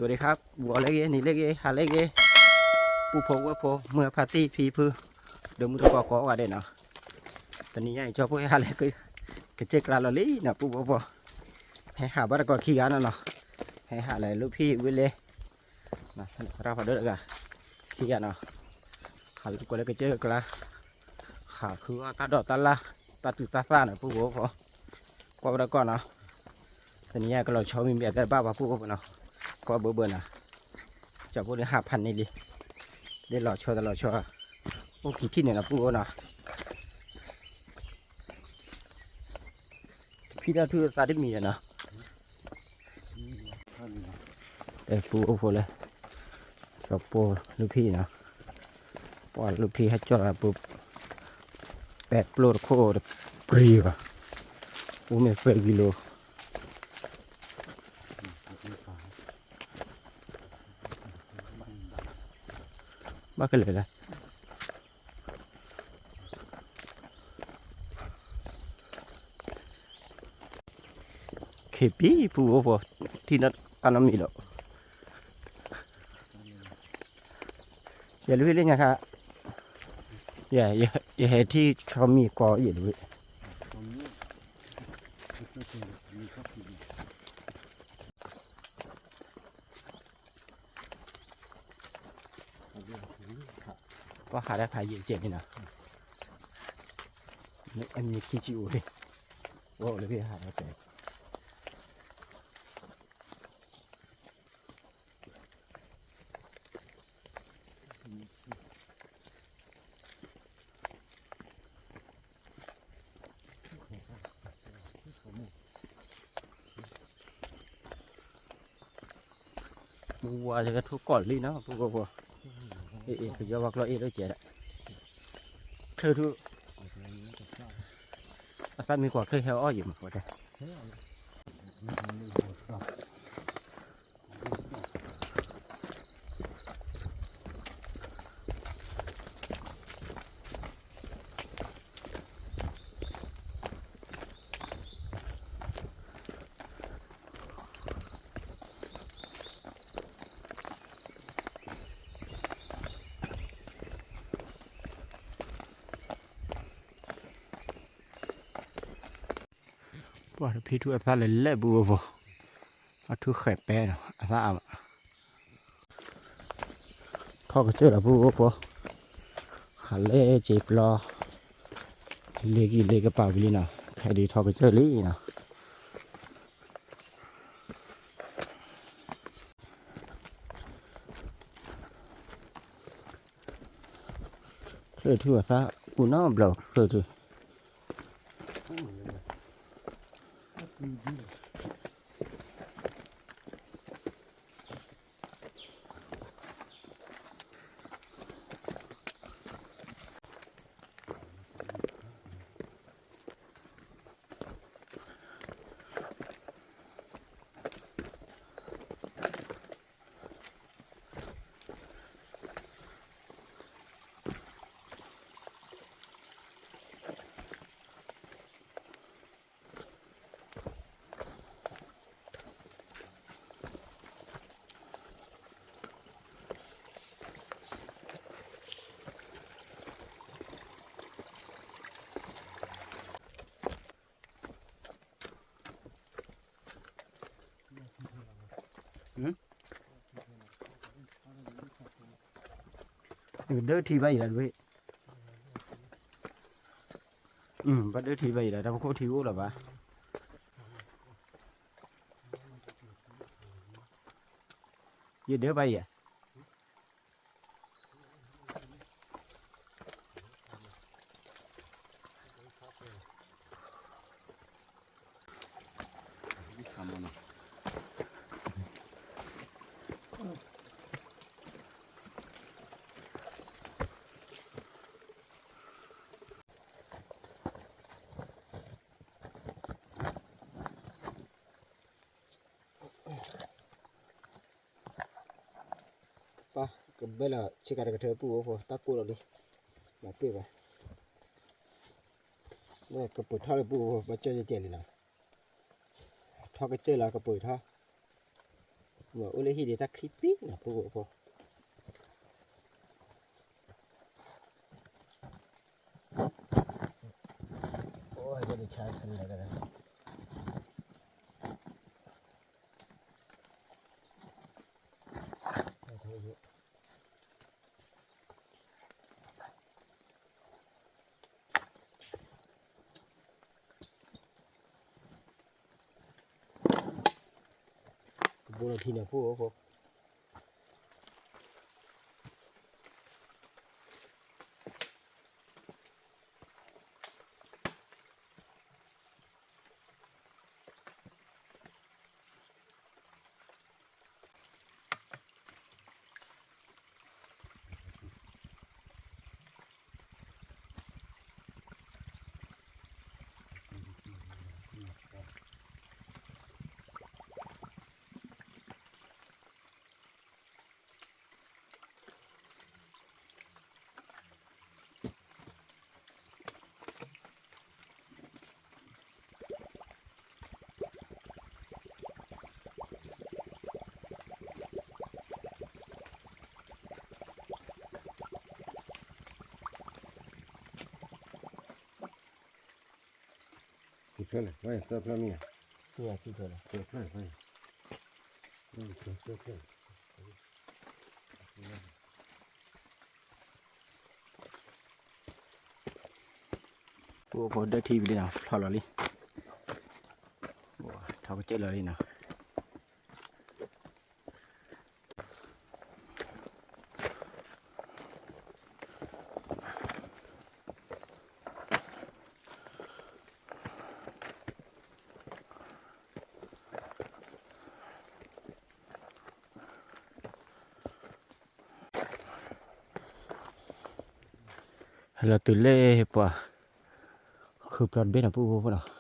สวัสดีครับ ဂီၤလၢအဂ့ၤ နံၤလၢအဂ့ၤ ဟါလၢအဂ့ၤ ပုၢ်ဖိဝဲၢ်ဖိ မုၢ်ဖါတံၢ်ဖံဖု ဒီးမုၢ်တကိးကိးဂၤဒဲးနီၤ, တနံၤညါအံၤ ကၠီဖိဟဲဟးလၢ ကစၢၢ်ကျါလီၤလံနီၤ ပုၢ်ဖိဝဲၢ်ဖိ, ဟဲဟးဘၣ်တကိးခံဂၤနီၤနီၤ, ဟဲဟးလၢလူၢ်ဖံဝံၤလၢ သရၣ်ဖးဒိၣ်တဂၤ ခံဂၤနီၤ, ဟးလၢတကိးလၢကစၢၢ်ကျါ, ဟးခုအီၣ်တၢ်ဒိးတၢ်လၣ် တၢ်သူတၢ်သၣ်နီၤ ပုၢ်ဖိဝဲၢ်ဖိ, ကွၢ်ဝဲဒၣ်ကီၢ်နီၤ, တနံၤညါကလီၤဆီမံၤမံၤအသးတဘၣ်ဘၣ် ပုၢ်ဖိဝဲၢ်ဖိနီၤ, ကွၢ်ဘၢဘၢနီၤ, ကၠီဖိန့ၣ်ဟးဖးန့ၢ်လံ, ဒ်လီၤဆီတလီၤဆီ, အိၣ်ကံၤထံၣ်န့ၣ်နီၤ ပုၢ်ဖိနီၤ, တဖံတၢ်ထူၣ်သးတမံၤနီၤ, ပုၢ်ဖိလၢ စီၤပိၢ်လူၢ်ဖံနီၤ, ပှၤလူၢ်ဖံဟဲကၠီၣ်လီၤပူၤ, ပဲာ်ပျိၢ်တခိၣ်တပျံၤဘၣ်, အိၣ်မ့ၢ်သၢကံလိ ဘၣ်ကလဲၤလၢ ခ့ပံၤ ပုၢ်ဖိဝဲၢ်ဖိ, ထံၣ်နီၣ်တၢ်နီတမံၤဒီး, ယဲလူၢ်ဖံလၢညါခါ, ယဟဲထံၣ်ဆီမံၤကိးယဲလူၢ်ဖံ ပှၤဟးတၢ်ခါယံာ်ကဲန့ၣ်နီၤ, မ့ၢ်အမံၤခံဆံအိၣ်လံ, အိၣ်လၢဟးတၢ်ခါ မူဝါကထူၣ်ကီၢ်လံနီၤ ပုၢ်ဖိဖိ, အ့ၣ်အ့ၣ် ပယီၤဝါကျီအ့ၣ်လၢကဲးဒၣ်, ချၢၣ်ထူၣ်, အသၣ်မံကွၢ်ချၢၣ်ဟဲအီၣ်ယံၤမး ပှၤတဲ ပှၤတဖံထူၣ်အသၣ်လဲၤလဲၣ် ပုၢ်ဖိဖိ, အထူၣ်ဃဲးပဲနီၤ အသၣ်အါမး, ထီၣ်ကစၢၢ်လီၤ ပုၢ်ဖိဖိ, ဟးလဲၤစ့ပျီ, လ့ကံလ့ကပၤဝံၤလံနီၤ ခဲဒုးထီၣ်ကစၢၢ်လံနီၤ ချၢၣ်ထူၣ်အသၣ် ပူၤနီတဘျီ ချၢၣ်ထူၣ် ဒၢထံဘၣ်ယံၤလီၤ, ဘၣ်ဒၢထံဘၣ်ယံၤလီၤ, တၢ်ဖိခိၣ်ထံအိၣ်လီၤဘၣ်, ယဒၢဘၣ်ယံၤ ပၢ်ကဘဲလီၤ ဆ့ကၤတကထၢ ပုၢ်ဖိဖိ တၢ်ကိၢ်လီၤလံ, မၤပ့ၢ်ဘၣ်, လၢကပၢၤထီၣ်လၢ ပုၢ်ဖိဖိ ဘၣ်ကၠီၣ်ကဲကဲလံနီၤ, ထီၣ်ကစၢၢ်လီၤ ကပၢၤထီၣ် အိၣ်လၢဟံၣ်ဒံးတၢ်ချံပံနီၤ ဖိဖိဖိ. အိၣ်ယဲၢ်တဆါခဲလၢာ် ကဘိလီၤထံန့ၣ်ဖိဖိ. ခံဖျၢၣ်လဲၣ် ဝဲသၢဖျၢၣ်မ့ၢ်ဧါ, ခံဖျၢၣ်လဲၣ်, သၢဖျၢၣ်, သၢဖျၢၣ်. ပူဖိဒၢထံဝံၤလံနီၤ ဖျီလီၤလံ, ထီၣ်ကစၢၢ်လီၤလံနီၤ. ဟဲလီၤတုၤလၢပှၤ ဃုပျီတဘ့ၣ်နီၤ ပူဖိဖိနီၤ.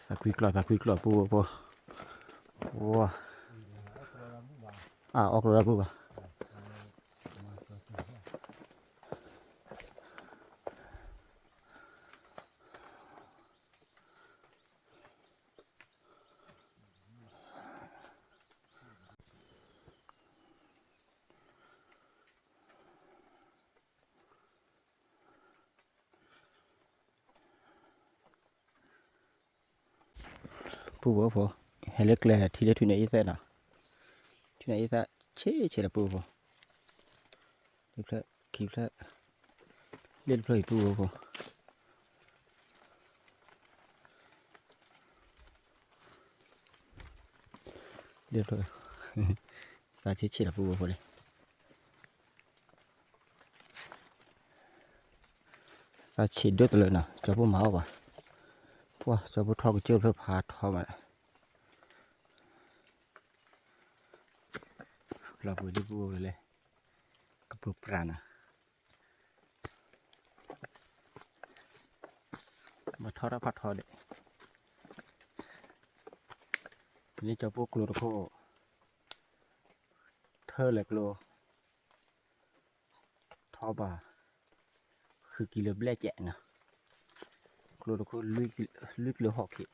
သးကွံကျီၢ် သးကွံကျီၢ် ပူဖိဖိ, ဝါ, အါ အီၣ်ကျိၤဒၣ်ပူၤဘၣ်. ပူဖိဖိ, ဟဲလၢကျဲ ထံလၢထွံၣ်န့ၣ်အံသၣ်နီၤ, ထွံၣ်န့ၣ်အံသၣ်ဆံးဆံးလီၤပူဖိဖိ, တဖျၢၣ်ခံဖျၢၣ်, လၢတဖျၢၣ်အံၤပူဖိဖိ, လၢတဖျၢၣ်, သၣ်ဆံးဆံးလီၤပူဖိဖိလံ. သးဆံးဒိၣ်တလၢနီၤ ကၠီဖိမၤအီၣ်ဘၣ်, ပှၢ်ကၠီဖိထီၣ်ကစၢၢ်ဖျၢၣ်ဖးထီမး, လီၤပှ့ၤဒ်ပူဖိလၢလဲၣ်, ကပၢၤပြးနီၤ, မၤထီၣ်တၢ်ဖးထီဒဲး, ဖဲန့ၣ်ကၠီဖိကျိတခိၣ်, ထၢလဲၤကျိ ထီဘၣ်, ဃုကံလၢဘျဲၣ်ကဲးနီၤ, ကျိတခိၣ် လွံၢ်ကံလၢဟီၣ်ခံး,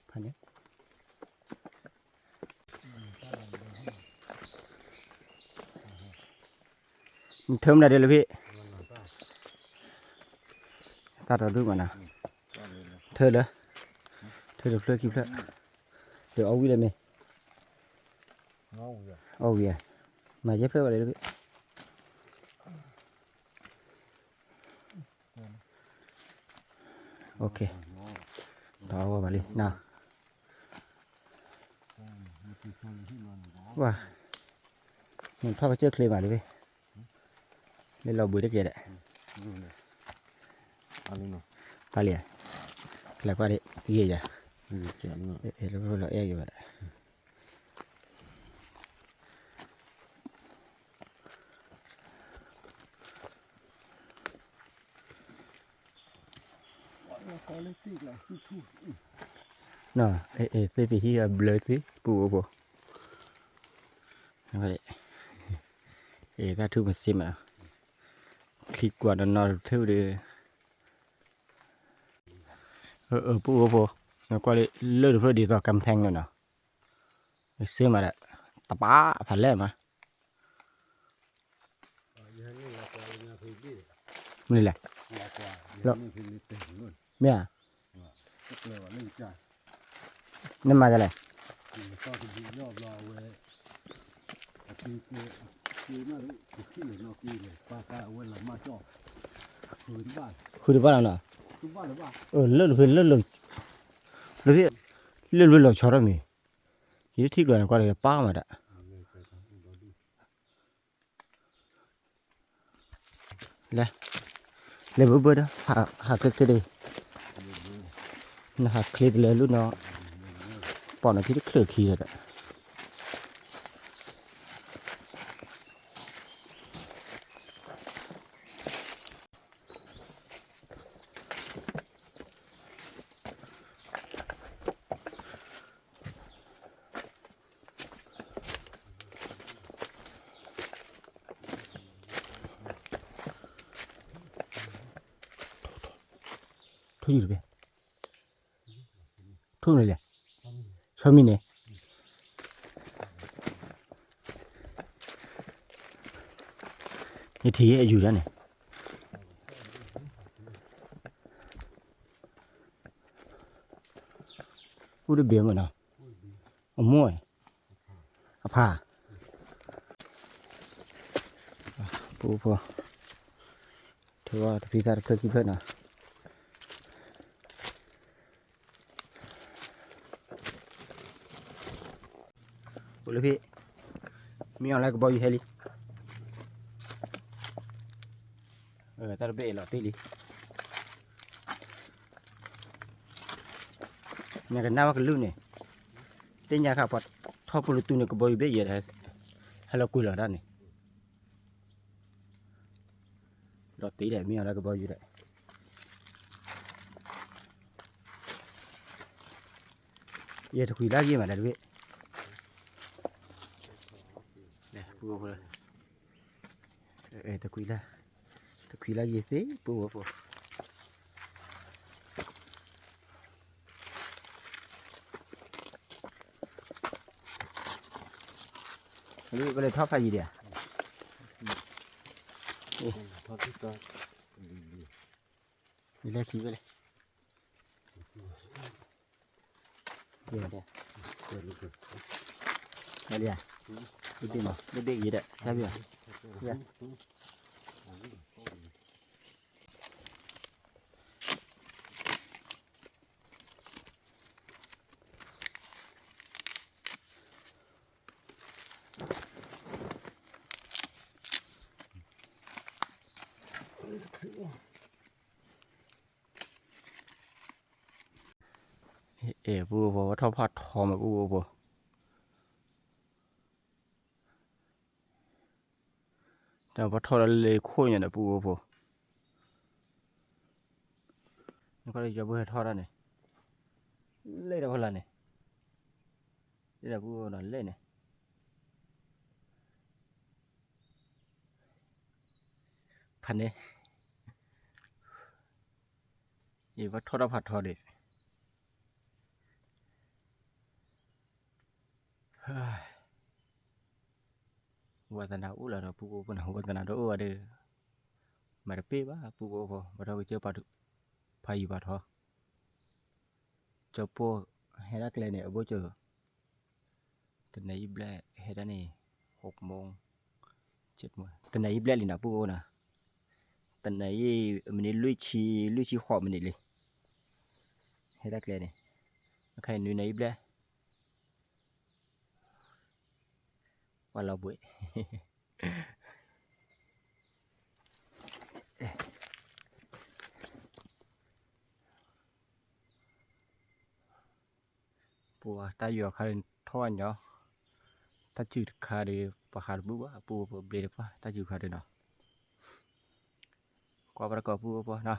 ဖဲန့ၣ်, နထၢမနုၤဒဲးလၢဖဲ, သၣ်တီဒူၣ်မးနီၤ, ထၢလၢ, ထၢတဖျၢၣ်ခံဖျၢၣ်, ဒီးအီၣ်ဝံၤလၢမ့ၢ် အီၣ်ဝံၤဧါ, မၤယဲၢ်ဖျၢၣ်ဝဲလၢဖဲ, တအီၣ်ဝဲဘၣ်လံနီၤ, ဝါ, နထီၣ်ကစၢၢ်ချ့ဘၣ်လၢဖဲ, လၢလီၤဘှံးတကဲဒဲး, ပၢ်လံဧါ, လဲၤကွၢ်ဒံး ယဲၢ်ယၤ, လၢလီၤအဲၣ်ဂ့ၤဘၣ်ဒဲး လီၤကီလၢသ့ၣ်ကျါ သူၣ်ထူၣ်, နီၤ, သ့ၣ်ဖံးဟံၣ်အဘျၢသ့ၣ် ပူဖိ, တၢ်ထူၣ်မစ့မး, ချံကွၢ်နီၢ်နီၢ်တထူၣ်ဒီး, ပူဖိ, နကွၢ်လၢ လၢၢ်တဖျၢၣ်ဒ်သိးကၣ်ဖဲလၢနီၤ, စ့မးဒီး, တပာ်ဖးလဲၢ်မး မနုၤလဲၣ်, မ့ၢ်ဧါ, နမၤဒ်လဲၣ်, ဃုတဘၣ်လီၤနီၤ, လၢၢ်တဖျၢၣ်လၢၢ်လၢာ်, လၢၢ်တဖျၢၣ်လၢာ်လီၤဆီထီၣ်မ့ၢ်, ယထံၣ်ကျီၤန့ၣ်ကွၢ်တဂ့ၤပာ်မးဒၣ် လဲၤ, လဲၤဘၢဘၢဒီး, ဟးချ့ချ့ဒီး, နဟးချ့တလၢလူၢ်နီၤ, ပီၣ်နၤထံတချုးခံဒီး, ထူၣ်ယုၢ်တဘ့ၣ်, ထူၣ်န့ၣ်လဲၣ်, ဆီမံၤန့ၣ်, ယထံၣ်အယူၢ်ဒၣ်န့ၣ်, အိၣ်တဘ့ၣ်မ့ၢ်နီၤ, အမိၢ်, အဖါ, ပူဖိ, ထဝီတဖံသၣ်တဖျၢၣ်ခံဖျၢၣ်နီၤ အိၣ်လၢဖဲ, မ့ၢ်အီၤလၢကဘီယူၤဟဲလံ, တၢ်တဘ့ၣ်အံၤလီၤတ့ၢ်လံ, ညါကနၣ်ဝဲကလုၢ်န့ၣ်, သ့ၣ်ညါခါပှၤထီၣ်ပူၤလၢတူၢ်န့ၣ် ကဘီယူၤဘ့ၣ်ယဲၢ်, ဟဲလီၤကွံာ်လီၤတၢ်န့ၣ် လီၤတ့ၢ်ဒီး မ့ၢ်အီၤလၢကဘီယူၤဒီး ယဲၢ်တကွံာ်လၢယံၤမးဒီးတဘ့ၣ်, တကွံာ်လၢ, တကွံာ်လၢ, တကွံာ်လၢယံၤသ့ပူဖိ, ပလဲၤထီၣ်ဖးယံၤဒံးဧါ, လဲၤခံဝဲလဲၣ် လၢယၤ, လၢဘ့ၣ်မး လၢဘ့ၣ်ဂ့ၤဒီး တၢ်ဘ့ၣ်ဧါ, အဲ ပူဖိ ပထီၣ်ဖးထီမး ပူဖိ, တၢ်ပထီၣ်လၢလ့ခိၣ်ညါဒီး ပူဖိ, နကွၢ်လၢယွၤဘိဟဲထီၣ်တၢ်န့ၣ်, လဲၣ်ဒီးဖီလာ်န့ၣ်, လဲၣ်ဒီးပူဖိနီၤ လဲၣ်န့ၣ်, ဖးန့ၣ်, ယပထီၣ်တၢ်ဖးထီဒီး ဝဲသနာ်အိၣ်လီၤဒီး ပူဖိဖိနီၤ ဝဲသနာ်တအိၣ်ဘၣ်ဒီး မၤတပ့ၢ်ဘၣ် ပူဖိဖိ ပထီၣ်ကစၢၢ်ပာ်ဒုး ဖးယံၤပာ်ထီ, ကၠီပိၢ်ဟဲဒၣ်ကျဲန့ၣ် အဘိကၠီၤ တနံၤအံၤဘျဲၣ်ဟဲဒၣ်န့ၣ် ဟိးမူ တနံၤအံၤဘျဲၣ်လံနီၤ ပူဖိနီၤ, တနံၤအံၤ မံးနံးလွံၢ်ဆံ လွံၢ်ဆံဃိးမံးနံးလံ, ဟဲဒၣ်ကျဲန့ၣ် အခါအံၤနွံနံၤအံၤဘျဲၣ် ပှၤလီၤဘှံး ပှၤတၢ်ယွၤခါဒီးထီၣ်ညီ, တၢ်စုၣ်တခါဒီး ပှၤဃးတဘၣ်ဘၣ် ပူဖိ ဘျ့တဖၣ် တၢ်စုၣ်ခါဒီးနီၤ, ကွၢ်ဘၣ်တကိးပူဖိနီၤ,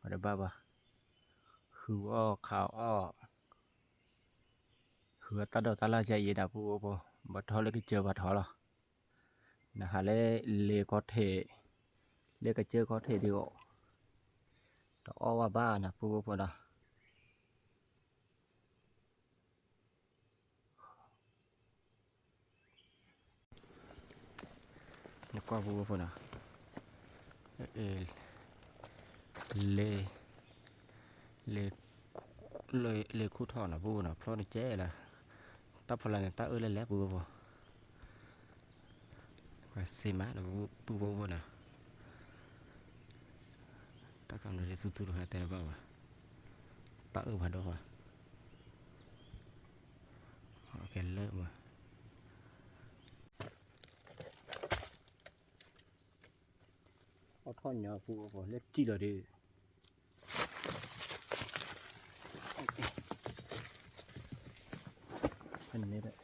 ပှၤတဘၣ်ဘၣ်, ဃုအီၣ်ခးအီၣ်, ဝဲတၢ်ဒိးတၢ်လၢ်ကဲအံၤနၤ ပုၢ်ဖိဖိ, ဘၣ်ထီၣ်လၢကစၢၢ်ဘၣ်ထီၣ်လီၤ. နဟးလၢလ့ကီထံး, လၢကစၢၢ်ကီထံးဒ်အံၤ, တအီၣ်ဝဲဘၣ်နၤ ပုၢ်ဖိဖိနီၤ. နကွၢ် ပုၢ်ဖိဖိနီၤ, လ့, လ့, လ့ခူၣ်ထီၣ်နီၤ ပုၢ်ဖိနီၤ, ဖျီန့ၣ်ကဲလၢ, တၢ်ဖီလာ်န့ၣ် တၢ်အၢၣ်လၢလဲၣ် ပုၢ်ဖိဖိ, ကွၢ်စ့မး ပုၢ်ဖိဖိနီၤ, တၢ်ခါန့ၣ်ဒ်သူသူတခါတဲတဘၣ်ဘၣ်, တၢ်အၢၣ်ဖးဒိၣ်ဘၣ်, ကဲလၢမး အီၣ်ထီၣ်ညီ ပုၢ်ဖိဖိ လၢတံၢ်လီၤဒီး, ဖဲန့ၣ်န့ၣ် တၢ်လီ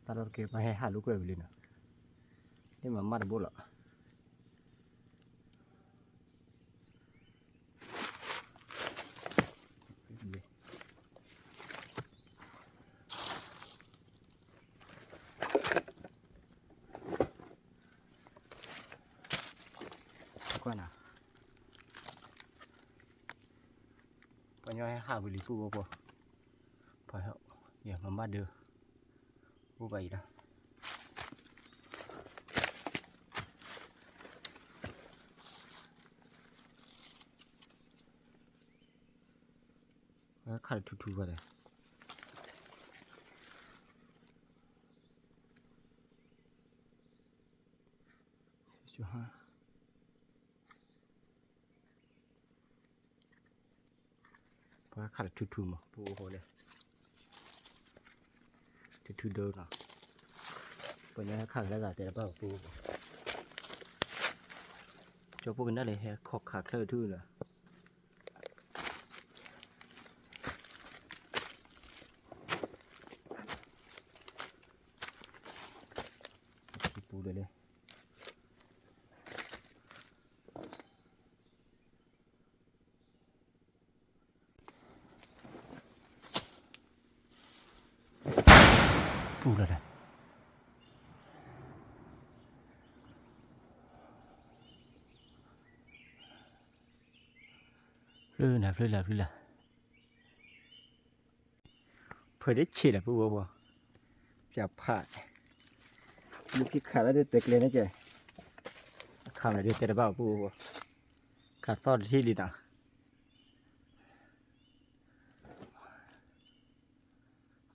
ၢ်တကဲ ပှၤဟဲဟးလိာ်ကွဲဝံၤလံနီၤ, မ့ၢ်မၤမၢ်တဘိလီၤ. ကွၢ်နၤ, ပှၤညီဟဲဟးဝံၤလံ ပုၢ်ဖိဖိ, ပှၤဟဲ, ယမၤမၢ်ဒုး, အိၣ်ဘၣ်အံၤလီၤ. ခါထူထူဘၣ်ဒီး ပှၤခါထူထူမး ပုၢ်ဖိဖိလၢ, ထူထူဒိနီၤ, ပှၤညီဟဲခးကလၢဂၤတဲတဘၣ် ပုၢ်ဖိဖိ, ကၠီဖိကနၣ်လၢဟဲခီၣ်ခးချၢၣ်ထူလီၤ. ပူၤလၢလၢ ပူၤလၢလၢ ဖျၢၣ်နၤ ဖျၢၣ်လၢ ဖျၢၣ်လၢ ဖဲဒၣ်ဆံးလၢ ပုၢ်ဖိဖိ, ပျးဖး, မ့ၢ်က့ၤခးလၢဒ်တဲကျဲန့ၣ်ကဲ, အခးမးဒ်တဲတဘၣ် ပုၢ်ဖိဖိ, ခးသီၣ်တထံၣ်လံနီၤ.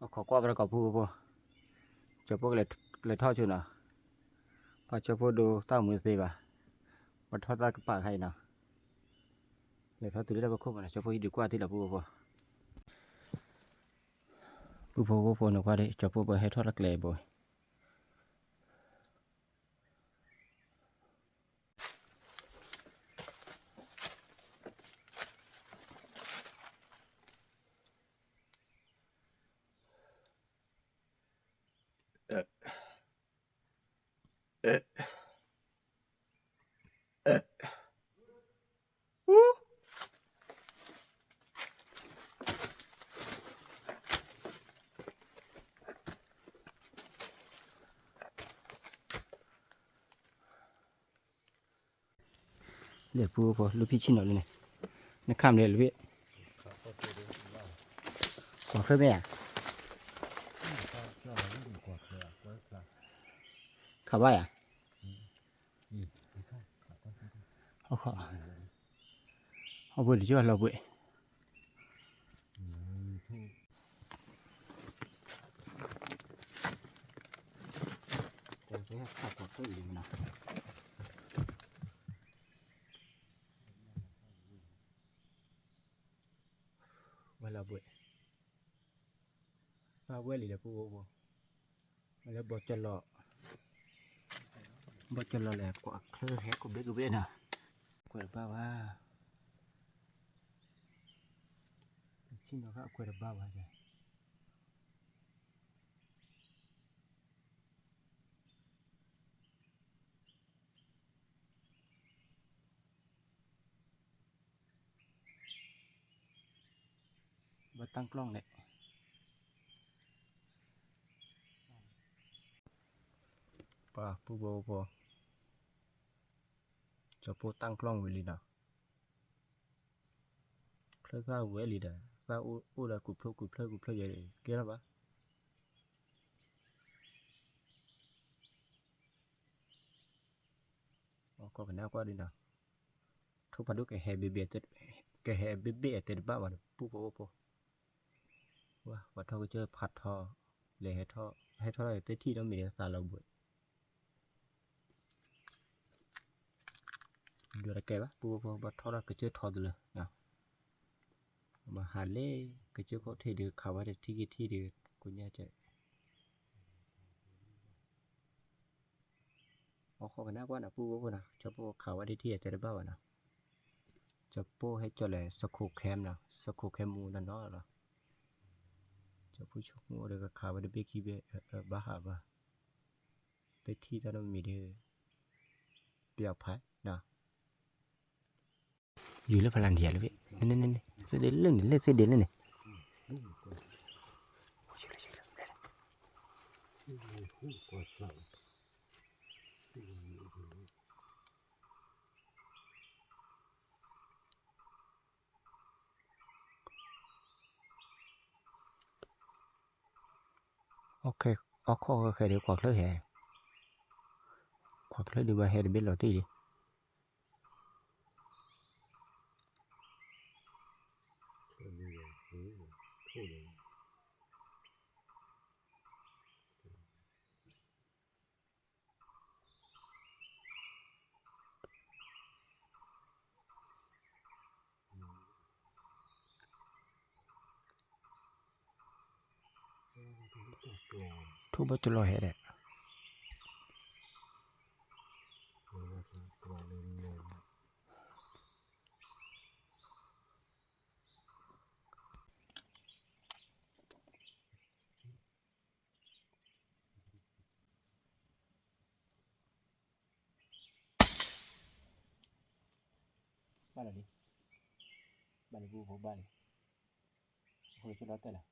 အခီကွၢ်ပတကိး ပုၢ်ဖိဖိ, ကၠီဖိကလဲၤ, ကလဲၤထီၣ်ဆိနီၤ, ပှၤကၠီဖိဒိတၢ်မူတသ့ဘၣ်, ပှၤထီၣ်တၢ်ကပာ်ခါအံၤနီၤ, လဲၤထီၣ်တုၤလၢတၢ်ဖီခိၣ်မးနီၤ, ကၠီဖိဟံးဒုးကွၢ်ထံလီၤ ပုၢ်ဖိဖိ, ပုၢ်ဖိဖိဖိန့ၣ်ကွၢ်ဒ် ကၠီဖိပဟဲထီၣ်တၢ်ကျဲဘိ လဲၤ ပုၢ်ဖိ လူၢ်ဖံးဆံၣ်နီၤလံန့ၣ်, နခးမလဲၣ်လၢဖံး, ကွၢ်ချၢၣ်မ့ၢ်ဧါ, ခးဘၣ်ယၤ, ဟီၣ်ဘှ့ၣ်တကၠီလီၤဘှ့ၣ် ဝဲလီၤဘှ့ၣ်, ဘၣ်ဝဲလံလၢ ပုၢ်ဖိဖိ, ဝဲလၢဘီကၠီလီၤ, ဘၣ်ကလီၤလဲၣ် ကွၢ်ချၢဟဲကဘ့ၣ်ကဘ့ၣ်နီၤ, ကွဲးတဘၣ်ဘၣ်, တဆံနီၤခါအကွဲးတဘၣ်ဘၣ်, ဘၣ်တၢ်ကျီၢ်န့ၣ်, ပှၤပူဖိဖိ, ကၠီၤပိၢ်တၢ်ကျီၢ်ဝံၤလံနီၤ, ချၢသၣ်ဝဲလံဒီး သၣ်အိၣ်ဒီးကူဖျိကူဖျၢကူဖျၢယဲ ကဲထီၣ်ဘၣ် ကီၢ်ကနၣ်ကွၢ်ဒ်နီၤ, ထိၣ်ဖးဒိၣ်ကဟဲဘ့ၣ်ဘ့ၣ်, ကဟဲဘ့ၣ်ဘ့ၣ်အတဲတဘၣ်ဘၣ်ဒီး ပူဖိဖိ, ပှၤထီၣ်ကစၢၢ်ဖးထီ, လဲၤဟဲထီၣ်, ဟဲထီၣ်သ့ၣ်ထံၣ်ဒီးမ့ၢ်ဒီးသးလီၤဘှံး, ဒွးတကဲဘၣ် ပူဖိဖိ ဘၣ်ထီၣ်ဒီးကစၢၢ်ထီတလၢ, ဘၣ်ဟးလၢ ကစၢၢ်ခိၣ်ထံၣ်ဒုးခးဝဲတထံၣ်က့ၤထံၣ်ဒုး ကိညါကဲ အီၣ်ခိၣ်ကနၣ်ကွၢ်နီၤ ပူဖိဖိနီၤ ကၠီၤပိၢ်ခးဝဲဒၣ်ထံၣ်အတဲတဘၣ်ဘၣ်နီၤ, ကၠီၤပိၢ်ဟဲကၠီၤလဲၣ် စခိၣ်ခဲမနီၤ စခိၣ်ခဲမူနီၤနီၤလီၤ, ကၠီၤဖိဆိကမိၣ်ဒီးကခးဝဲတဘ့ၣ်ခံဘ့ၣ် ဘၣ်ဟးဘၣ်, တထံၣ်တၢ်နီတမံၤဒီး ပျီဖးနီၤ ယူၤလၢဖလၢ်ဒံးယၤလၢၤဘ့ၣ်, သ့ၣ်ဒ့လၢန့ၣ် လၢသ့ၣ်ဒ့လၢန့ၣ်, အီၣ်ခိၣ်ဃဲဃဲဒီးကွၢ်ချၢဟဲ, ကွၢ်ချၢဒုးဘၣ်ဟဲတဘ့ၣ်လီၤတံၢ်လံ ထိၣ်ဘၣ်တလီၤဟဲဒၣ် ဘၣ်လီၤလံ, ဘၣ်လံပူဖိဘၣ်လံ, အဃိလၢကၠိလီၤတဲာ်လီၤ.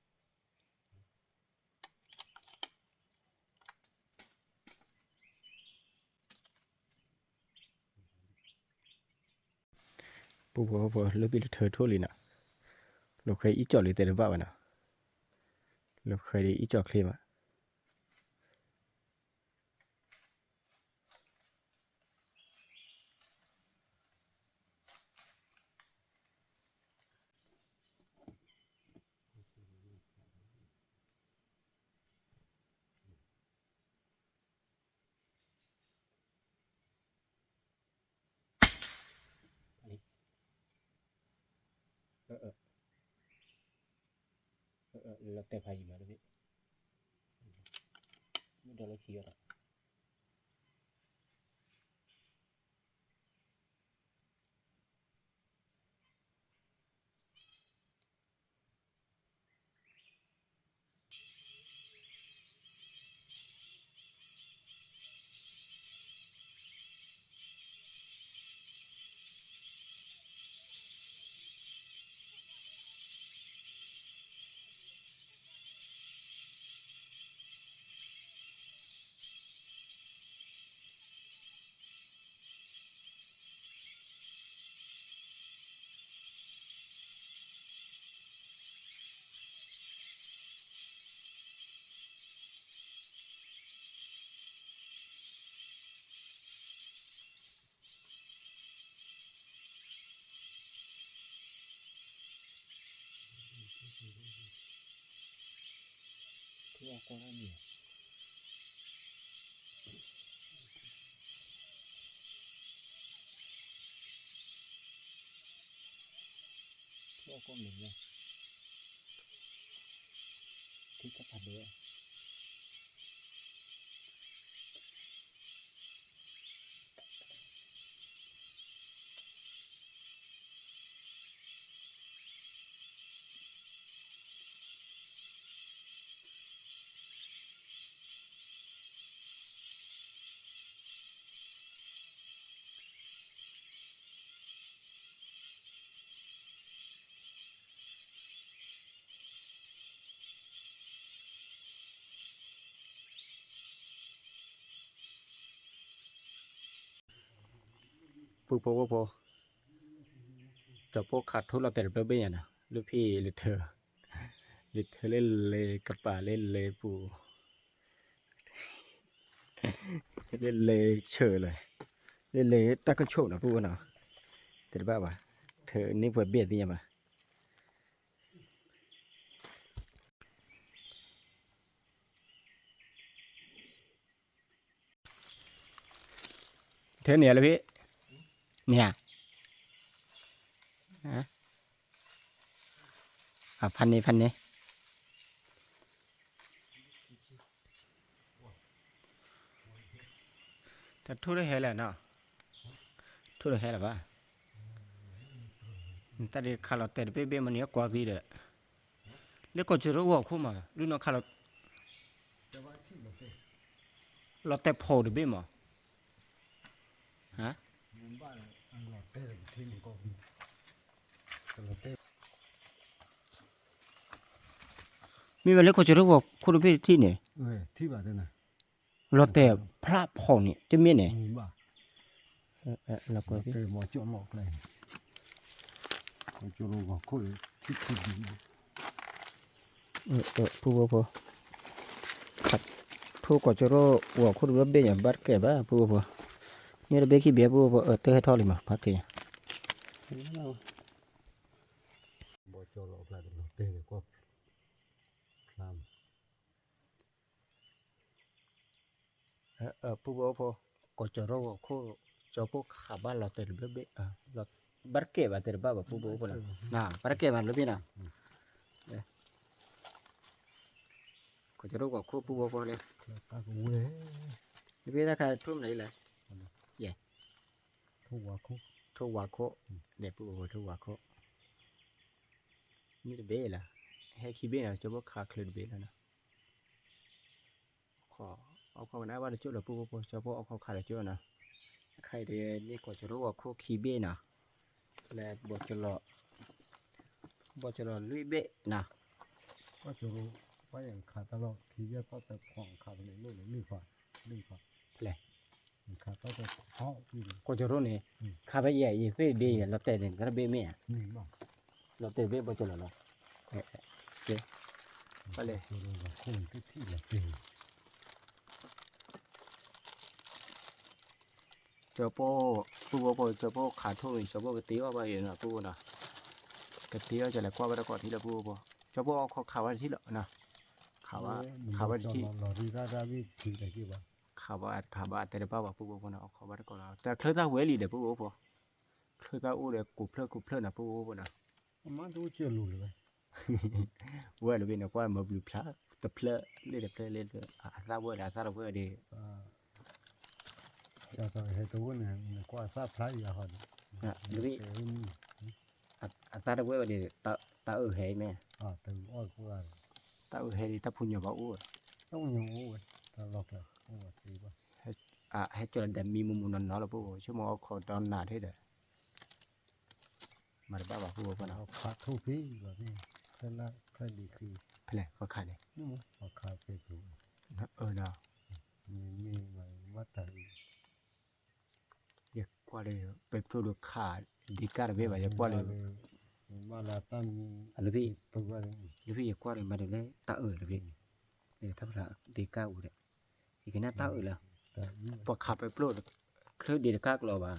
ပူဖိဖိလၢဘ့ၣ်လၢထၢထိၣ်လံနီၤ, လီၤဃဲအံၣ်ကၠီၣ်လံတဲတဘၣ်ဘၣ်နီၤ, လီၤဃဲဒီးအံၣ်ကၠီၣ်ချ့ဘၣ်. လီၤတဲာ်ဖးယံၤမး တဘ့ၣ်, မ့ၢ်ဒီးလၢခံအီၤဒီး ထူအီၣ်ကီၢ်ဒၣ်မ့ၢ် ထူအီၣ်ကီၢ်မ့ၢ်ညါ ထူတၢ်ဖးဒိၣ် ထူအီၣ်ကီၢ်မ့ၢ်ညါ ထူအီၣ်ကီၢ်မ့ၢ်ညါ ပုၢ်ဖိဝဲၢ်ဖိ, ကၠီၤပိၢ်ခးထိၣ်လီၤတဲာ်တဘျီဘ့ၣ်ညါနီၤ, လၢဖံလၢထၢ, လၢထၢလၢလဲၤကပၤလၢလဲၤပူၤ, လၢလဲၤဆၢလၢ, လၢလဲၤတၢ်ကဆိၣ်နီၤ ပုၢ်ဖိနီၤ, တဲတဘၣ်ဘၣ်, ထၢန့ၢ်ပှဲၤဘ့ၣ်သ့ၣ်ညါဘၣ်. ထၢန့ၢ်လၢဖံ, န့ၢ်ဧါ, ဖးန့ၢ် ဖးန့ၢ်. တၢ်ထိၣ်တဟဲလၢၤနီၤ, ထိၣ်တဟဲလၢၤဘၣ်. တၢ်ဒ်ခးလီၤတဲာ်တဘ့ၣ်ဘ့ၣ်မ့ၢ်န့ၣ် ကွၢ်သံဒီး, လၢကီၢ်ကၠီၤရိၣ်ဂီၤခိၣ်မး ဒုးနီၢ်ခးလီၤ, လီၤတဲာ်ဖီတဘ့ၣ်မး, ဟါ, မ့ၢ်ဝဲလၢကီၢ်ကၠီၤရိၣ်ဂီၤခိၣ်တဘ့ၣ်တထံၣ်န့ၣ်, လီၤတဲာ်ဖျါဖီန့ၣ် တမ့ၢ်န့ၣ်, ပုၢ်ဖိဖိ, ထိၣ်ကီၢ်ကၠီၤရိၣ်ဂီၤခိၣ်တဘ့ၣ်ဘ့ၣ်ညါ ဘၣ်တကဲဘၣ် ပုၢ်ဖိဖိ, န့ၣ်တဘ့ၣ်ခံဘ့ၣ် ပုၢ်ဖိဖိ, အၢ တဟဲထီၣ်လံမး ဖးက့ၤညါ. ဘီကၠီၤရိၣ်အကျါတလီၤတဲာ်ကွၢ်ဖျါမး. ပုၢ်ဖိဖိ, ကီၢ်ကၠီၤရိၣ်ဂီၤခိၣ်, ကၠီၤပိၢ်ခးဘၣ်လီၤတဲာ်တဘ့ၣ်ဘ့ၣ်, ဘၣ်တကဲဘၣ်တဲတဘၣ်ဘၣ် ပုၢ်ဖိဖိနီၤ, ဘၣ်တကဲဘၣ်လၢဘ့ၣ်နီၤ, ကီၢ်ကၠီၤရိၣ်ဂီၤခိၣ် ပုၢ်ဖိဖိလၢ, တဘ့ၣ်တၢ်ခါထိၣ်မနုၤလဲၣ်, ယဲၢ်, ထိၣ်ဝါခိၣ်, လဲၤပုၢ်ဖိဖိ ထိၣ်ဝါခိၣ်, န့ၣ်တဘ့ၣ်လီၤ, ဟဲခံဘ့ၣ်နီၤ ကၠီၤပိၢ်ခးချၢတဘ့ၣ်လီၤနီၤ. အီၣ်ခီကနၣ်ဘၣ်တကၠိၣ်ဒီး ပုၢ်ဖိဖိ ကၠီၤပိၢ်အီၣ်ခီခးတကၠိၣ်နီၤ, ခါအံၤဒ်န့ၣ် ကီၢ်ကၠီၤရိၣ်ဂီၤခိၣ်ခံဘ့ၣ်နီၤ, လၢဘီကၠီၤလီၤ, ဘီကၠီၤလီၤလွံၢ်ဘ့ၣ်နီၤ, ကီၢ်ကၠီၤရိၣ်, ပှၤယခးတၢ်လီၢ်ခံဘ့ၣ်သီၣ်တဖီ ခးဖဲန့ၣ်လိၣ်န့ၣ်လွံၢ်ဖီ, လွံၢ်ဖီ, ဖဲလဲၣ် ကီၢ်ကၠီၤရိၣ်န့ၣ်, ခါဖဲယဲၢ် ယသ့ၣ်ဒ်ယဲၢ် လီၤတဲာ်န့ၣ် တၢ်တဘ့ၣ်မ့ၢ်ဧါ, လီၤတဲာ်တဘ့ၣ်ဘီကၠီၤလီၤလီၤ, စ့, ပှၤလဲၣ်, ကၠီၤပိၢ်, ပုၢ်ဖိဖိ ကၠီၤပိၢ်ခးထိၣ်န့ၣ် ကၠီၤပိၢ်ကတ့အီၣ်ဘၣ်အံၤနီၤ ပုၢ်ဖိနီၤ, ကတ့အီၣ်ကလဲၤကွၢ်ဘၣ်တကိးထံလၢ ပုၢ်ဖိဖိ, ကၠီၤပိၢ်အီၣ်ခီခးဝဲတထံၣ်လီၤ, ခးဝဲ, ခးဝဲတထံၣ် ခးဘၣ် ခးဘၣ်တဲတဘၣ်ဘၣ် ပုၢ်ဖိဖိနီၤ အီၣ်ခီဘၣ်တကိးလီၤ တၢ်ချၢသၣ်ဝဲလံဒီး ပုၢ်ဖိဖိ, ချၢသၣ်အိၣ်ဒီး ကိးဖျၢၣ်ကိးဖျၢၣ်နီၤ ပုၢ်ဖိဖိနီၤ, ဝဲလၢဘ့ၣ်န့ၣ် ကွၢ်မၤဘျုးဖျါ, တဖျၢၣ်လၢတဖျၢၣ်လၢ, အသၣ်ဝဲဒီး အသၣ်တဝဲဒီး ဟဲတဝဲန့ၣ် နကွၢ်သၣ်ဖျါအံၤဟီဒီး, အသၣ်တဝဲဝဲဒီး တၢ်အၢၣ်ဟဲအံၤမ့ၢ်, တၢ်အၢၣ်ဟဲဒ်တၢ်ဖိညီဘၣ်အိၣ်, တၢ်ဖိညီအိၣ်ဝဲ, တၢ်လီၢ်ကျဲအိၣ်ဝဲသ့ဘၣ်, ဟဲကၠီၤလီၤဒီးမံမူမူနီၢ်နီၢ်လီၤ ပုၢ်ဖိ ဆိကမိၣ်အီၣ်ခီဒီနၤထဲဒီး မၤတဘၣ်ဘၣ် ပုၢ်ဖိဖိနီၤ, ခးထိၣ်ဖဲလီၤ, ဖဲလၢ ဖဲလံၤဃံ, ဖဲလဲၣ် ခီခးန့ၣ်, အၢဒီး, မ့ၢ်မ့ၢ်ဘၣ်တၢ်အံၤ, ယကွၢ်လၢ ပဲဖျိဒိးခး ဒ့ကၢ်တဘ့ၣ်ဘၣ် ယကွၢ်လၢ, လၢဖဲယကွၢ်လၢမၤတလဲၣ် တၢ်အၢၣ်တဘ့ၣ်, တၢ်ဖျါဒ့ကၢ်အိၣ်ဒီး, ယကနၣ်တၢ်အၢၣ်လၢ, ပှၤခးပဲဖျိ, ချၢဒ့တကၢ်ကလီၤဘၣ်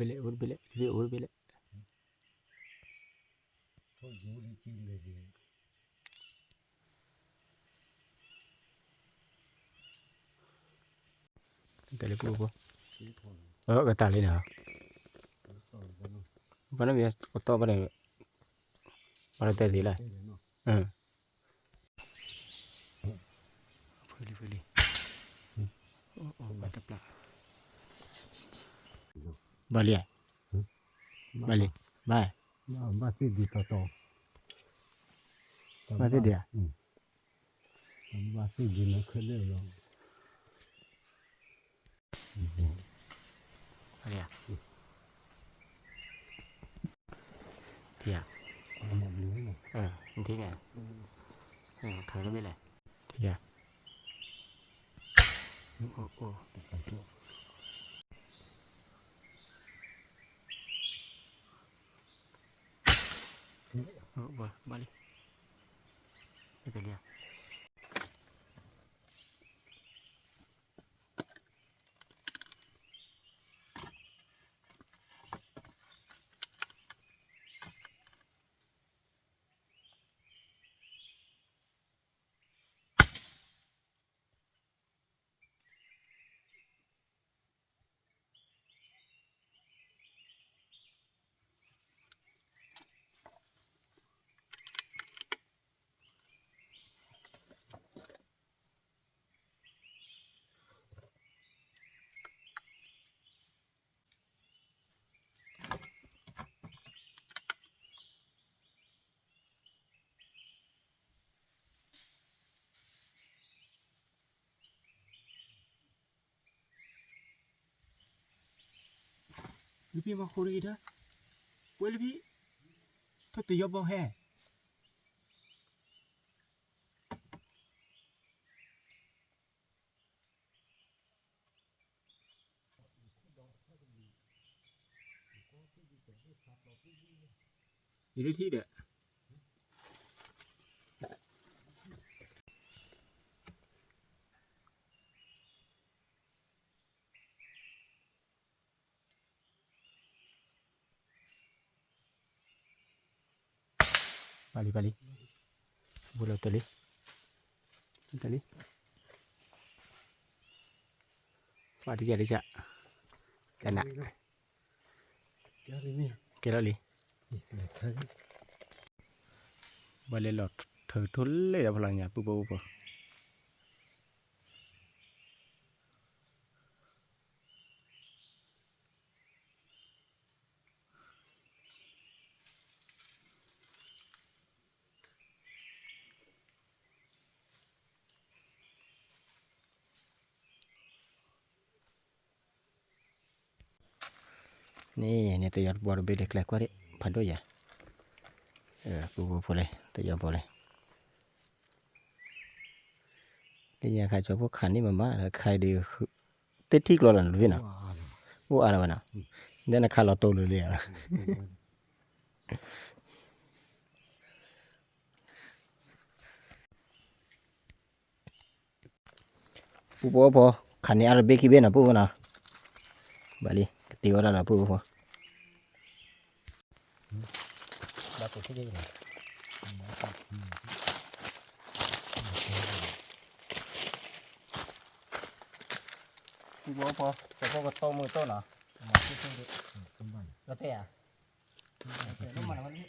အိၣ်တဘ့ၣ်လဲၣ် အိၣ်တဘ့ၣ်လဲၣ် အိၣ်တဘ့ၣ်လဲၣ် တၢ်လၢပူဖိ, အကတၢၢ်လံန့ၣ်, ဘၣ်န့ၣ်မ့ၢ်ကတီၢ်ဘၣ်န့ၣ်, ဘၣ်လၢတဲသ့လၢ, ဖှဲလံ ဖှဲလံ, ဘၣ်တပျၢ်, ဘၣ်လံ, ဘၣ်လံ, ဘၣ်, ဘၣ်သ့ၣ်ဒ်တီတီ ဘၣ်သ့ၣ်ဒံးဧါ, ဘၣ်သ့ၣ်ဒံးလၢခဲလၢာ်လီၤ, ထံၣ်ဧါ, ထံၣ်န့ၣ်, ခါတဘ့ၣ်လဲၣ်, ထံၣ်ဧါ, အိၣ်, အိၣ်, ဘၣ်လံ, အိၣ်တလံဧါ. လၢဖံမၤဃိတဂ့ၤတၢ်, ဝဲလၢဖံ, ထီၣ်တယီဘီဟဲ. ယဒၣ်ထံၣ်ဒီး ပာ်လံ ပာ်လံ, ဘူးလီၤတလံ, တလံ, ပာ်တကဲတကဲ, တန, ကဲလီၤလံ, ဘၣ်လဲၤလီၤထၢထိၣ်လ့ၣ်ဒီးဖီလာ်ညါ ပုၢ်ဖိဖိ န့ၣ် န့ၣ် တယီတဘီတဘ့ၣ်လၢကျဲကွၢ်ဒၣ် ဖးဒိၣ်ယၤ, ပူဖိဖိလဲၣ် တယီဘီလဲၣ်, လၢညါခါကၠီဖိခးန့ၢ်မးမး ခးဒုး သ့ၣ်ထံၣ်ကျီလီၤနၤတဘ့ၣ်နီၤ, အိၣ်အါလီၤဝဲနီၤ, ဒ်နခးလီၤတိၢ်လၢာ်လံဧါ ပုၢ်ဖိဖိ, ခးန့ၢ်အါတဘ့ၣ်ခံဘ့ၣ်နီၤ ပုၢ်ဖိနီၤ, ဘၣ်လံ ကတ့ဝဲဒၣ်လီၤ ပုၢ်ဖိဖိ, ဘၣ်ပူၤထံၣ်က့ၤနီၤ, ပုၢ်ဖိဖိ, ကၠီဖိကတိၢ်မုၢ်တိၢ်နီၤ, လီၤတဲာ်ဧါ ဆၢတိၢ် ဆၢတိၢ်.ကတရံးဟးကီပျၢ်ဒံး, ကတရံးဟးကီ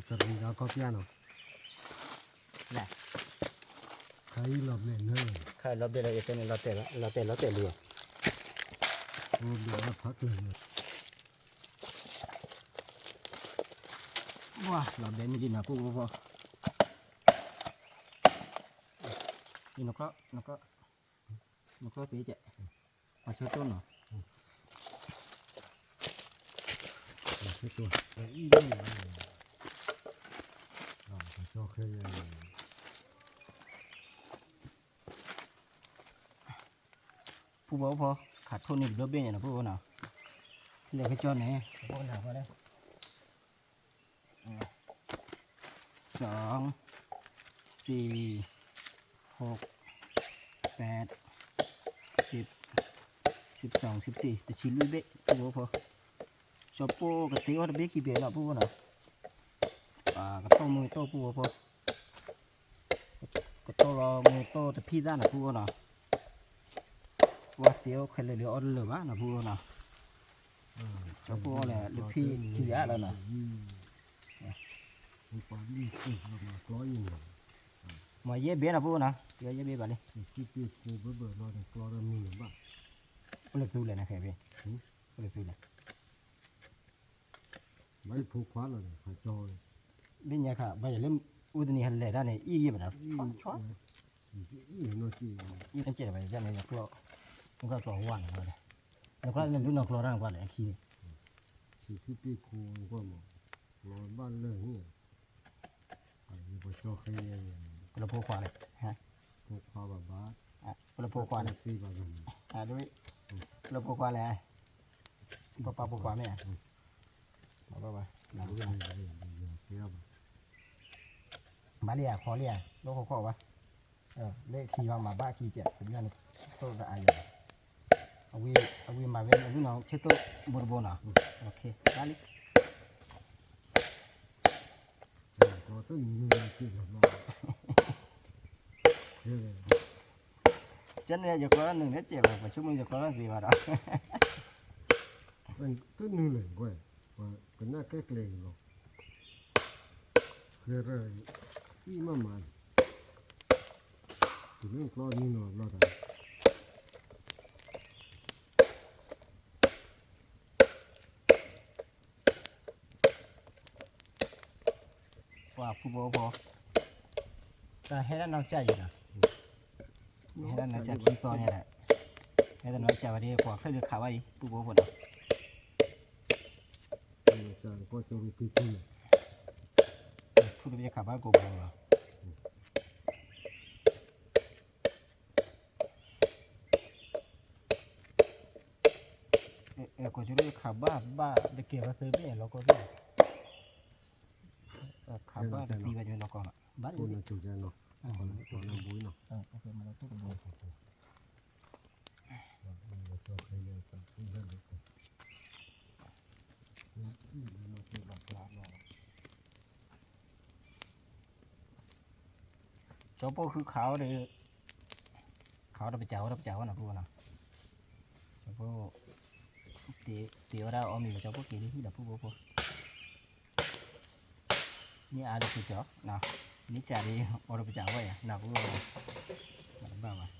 ပျၢ်နီၤ, ခါအံၤလီၤဘျဲၣ်နၢ, ခါလီၤဘျဲၣ်လီၤ ယတဲန့ၣ် လီၤတဲာ်လီၤတဲာ်လီၤတဲာ်လံ, အိၣ်ဘျဲၣ်လီၤဖးကျၢၤန့ၣ် ဝါ လီၤဘဲမ့ၢ်ဒ်နၤ ပုၢ်ဖိဖိ, နကျီၢ် နကျီၢ် နကျီၢ်သ့ကဲး, ပ ဆၢတိၢ်နီၤ, ဆၢတိၢ်, အံၤဒၣ်, ကၠီခဲယဲ, ဖုဘီဖီ, ခးထိၣ်န့ၢ်ပဒိၣ်ဘ့ၣ်ညါနီၤ ဖုဘီနီၤ, လဲၤကၠီန့ၣ် ဖုဘီနၤဖီလဲၣ် สอง สี่ หก แปด สิบ สิบสอง สิบสี่ တဆံလွံၢ်ဘ့ၣ် ဖုဘီဖီ, ကၠီပိၢ်ကတ့အီၣ်တဘ့ၣ်ခံဘ့ၣ်နီၤ ဖုဘီနီၤ, ကတီၢ်မုၢ်တီၢ်ဖုဘီဖီ ကတီၢ်လီၤမုၢ်တီၢ်တဖံးသၣ်နီၤ ဖုဘီနီၤ, ပှၤတ့အီၣ်ခဲလၢာ်လၢအီၣ်တလၢာ်ဘၣ်နီၤ ဖုဘီနီၤ, ကၠီပိၢ်အီၣ်လၢဖံးခံဂၤလီၤနီၤ, မ့ၢ်ယဲၢ်ဘ့ၣ်နီၤ ဖုဘီနီၤ, ယဲၢ်ဘ့ၣ်ဘၣ်လံ, အိၣ်လၢသူလဲၣ်နခဲဖံ, အိၣ်လၢသူလဲၣ် ဘၣ်လၢဖိခွါလီၤ, ဘ့ၣ်ညါခါ ဘၣ်ယၤလၢ အိၣ်တနံၤဟဲလဲၤတၢ်န့ၣ် အံၣ်ယဲၢ်ဘၣ်ဒီး အံၣ်နီၢ်က့ၢ်, အံၣ်နီၢ်က့ၢ်ဘၣ်ယၤန့ၣ် နကျီၢ်, နကျီၢ်ကျီၢ်ဝါန့ၣ်, နကျီၢ်န့ၣ် ဒုးနီၢ်ကျီၢ်တၢ်နကွၢ်လဲၣ် အခံန့ၣ်, ထံၣ်ပ့ၢ်ခိၣ်ကွၢ်မး, လီၤဘၣ်လၢာ်န့ၣ် ပလၢဖိခွါန့ၣ်, ဖိခွါဘၣ်ဘၣ်, ပလၢဖိခွါန့ၣ်, ပလၢဖိခွါလဲၣ်, ပပၢ်ဖိခွါမ့ၢ်ဧါ, ဘၣ်ဘၣ်ဘၣ်, ဘၣ်လံဧါ ခီလံဧါ, လၢခိၣ်ခီၣ်ဘၣ်, လၢခံဘၣ်မၤဘၣ်ခံကဲး ပမ့ၢ်န့ၣ်, သိၣ်တအါယဲၢ်, အဝံၤမၤဝဲလၢနီၤ ဆ့တိၢ်ဘိတဘိနီၤ, ဘၣ်လံ ကဲန့ၣ် ယကျီၢ်နုာ်န့ၣ် စဲးဝဲ ပဆိကမိၣ်ယကျီၢ်တၢ်သ့ဘၣ်ဒီး, တနုာ်လဲၣ်, ကနၣ်ကဲကျဲၤလီၤ, ဃဲရၢၢ်, အံၣ်မးမးန့ၣ်, တုၤလၢကျီၢ်နုာ်လီၤဘျီဒီး ပှၤဖုဘိဖိ, တၢ်ဟဲဒၣ်နီၢ်ကစၢ်ယံၤနီၤ, ဟဲဒၣ်နီၢ်ကစၢ်ခံသီညါဒီး, ဟဲဒၣ်နီၢ်ကစၢ်ဝဲဒၣ် ပှၤဖျၢၣ်ဒုးခးဘၣ်အံၤ ဖုဘိဖိဒီး, ဖုတဘ့ၣ်ခးဘၣ်ကိးဘိလီၤ. အဲ ကိးကၠိဒၣ်ခးဘၣ်ဘၣ် တကဲဘၣ်သၢဘ့ၣ်လီၤ ကိးဘ့ၣ်, ခးဘၣ်တသံဘၣ်ညီလီၤကီးလီၤ ဘၣ်လီၤ, ကၠီဖိဃုခးအီၤဒီး ခးအီၤတပစၢ်ဝဲတပစၢ်ဝဲနီၤ ဖုဘိနီၤ, ကၠီဖိ တ့ဝဲဒၣ်အီၣ်မ့ၤ ကၠီဖိက့ၤလၢဟံၣ်ဒီး ဖုဘိဖိ, မ့ၢ်အါဒီးကၠီ, မ့ၢ်စၢ်ဒီး အီၣ်တပစၢ်ဝဲယၤ နၢ်ဟူလီၤ, မၤတဘၣ်ဘၣ်.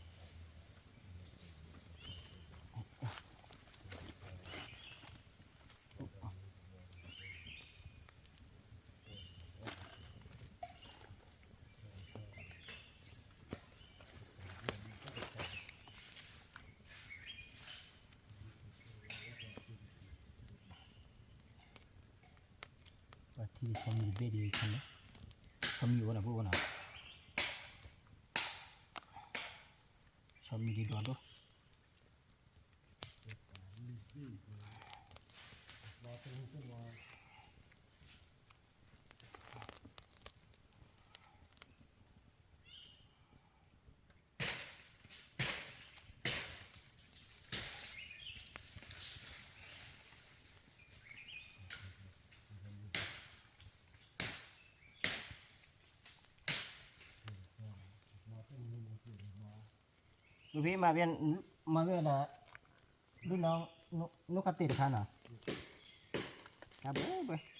ပှၤထံၣ်ဆီမံၤတဘ့ၣ်ဒီး ဆီမံၤအိၣ်နီၤ ဖုအိၣ်နီၤ, ဆီမံၤဒ်ဒိၣ်ဒိၣ်. လူဖံမၤဝဲ, မၤဝဲဒၣ်, ဒုးနီၢ်, နီၢ်ခါတ့ၢ်တခါနီၤ, တၢ်ဘၢဘၢ.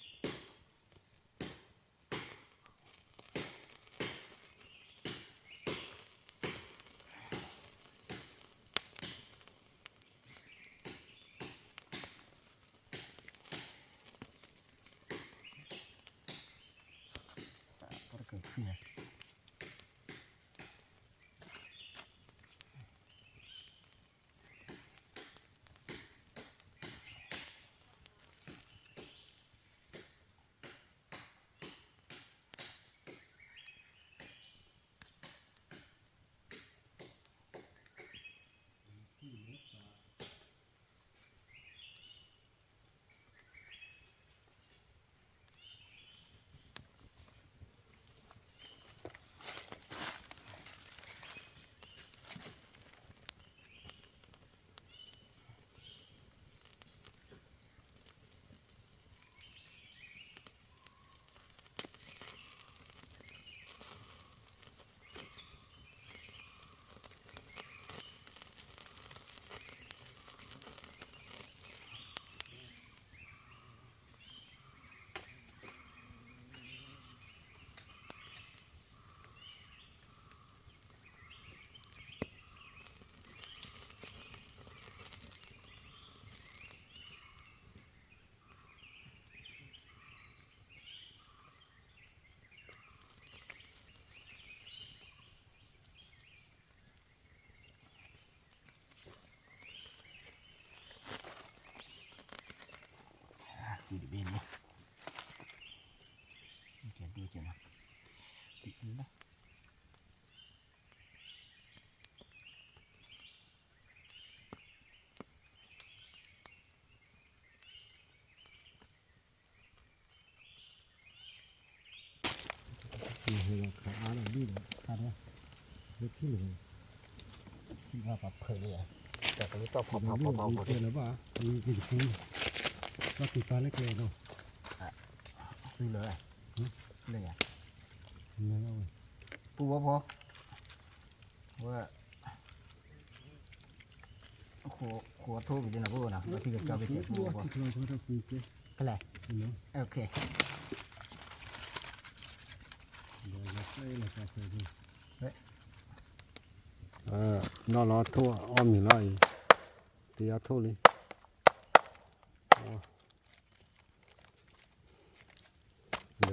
တၢ်ကၢၢ်ခံန့ၣ်, လၢထံၣ်လၢ ထံၣ်ဘၣ်ပှၤဖၢးလၢယၤ တၢ်ကလၢတီၢ်ဖီဖီဖီဖီဖီလၢဘၣ် ဝံၤက့ၤတပူၤ ဘၣ်က့ၤပာ်လၢကျဲနီၤ သုလၢ လၢယၤ ပူဝဲဖီ ဝဲ ဃိးထိၣ်က့ၤနီၤ ပူဝဲနီၤ ဘၣ်ထံၣ်ကကၠီက့ၤ ပူဝဲဖီ ဖဲလဲၣ် OK နီၢ်လီၤထိၣ်အီၣ်မ့ၤလီၤအံၤ တယီထိၣ်လံ ဒီး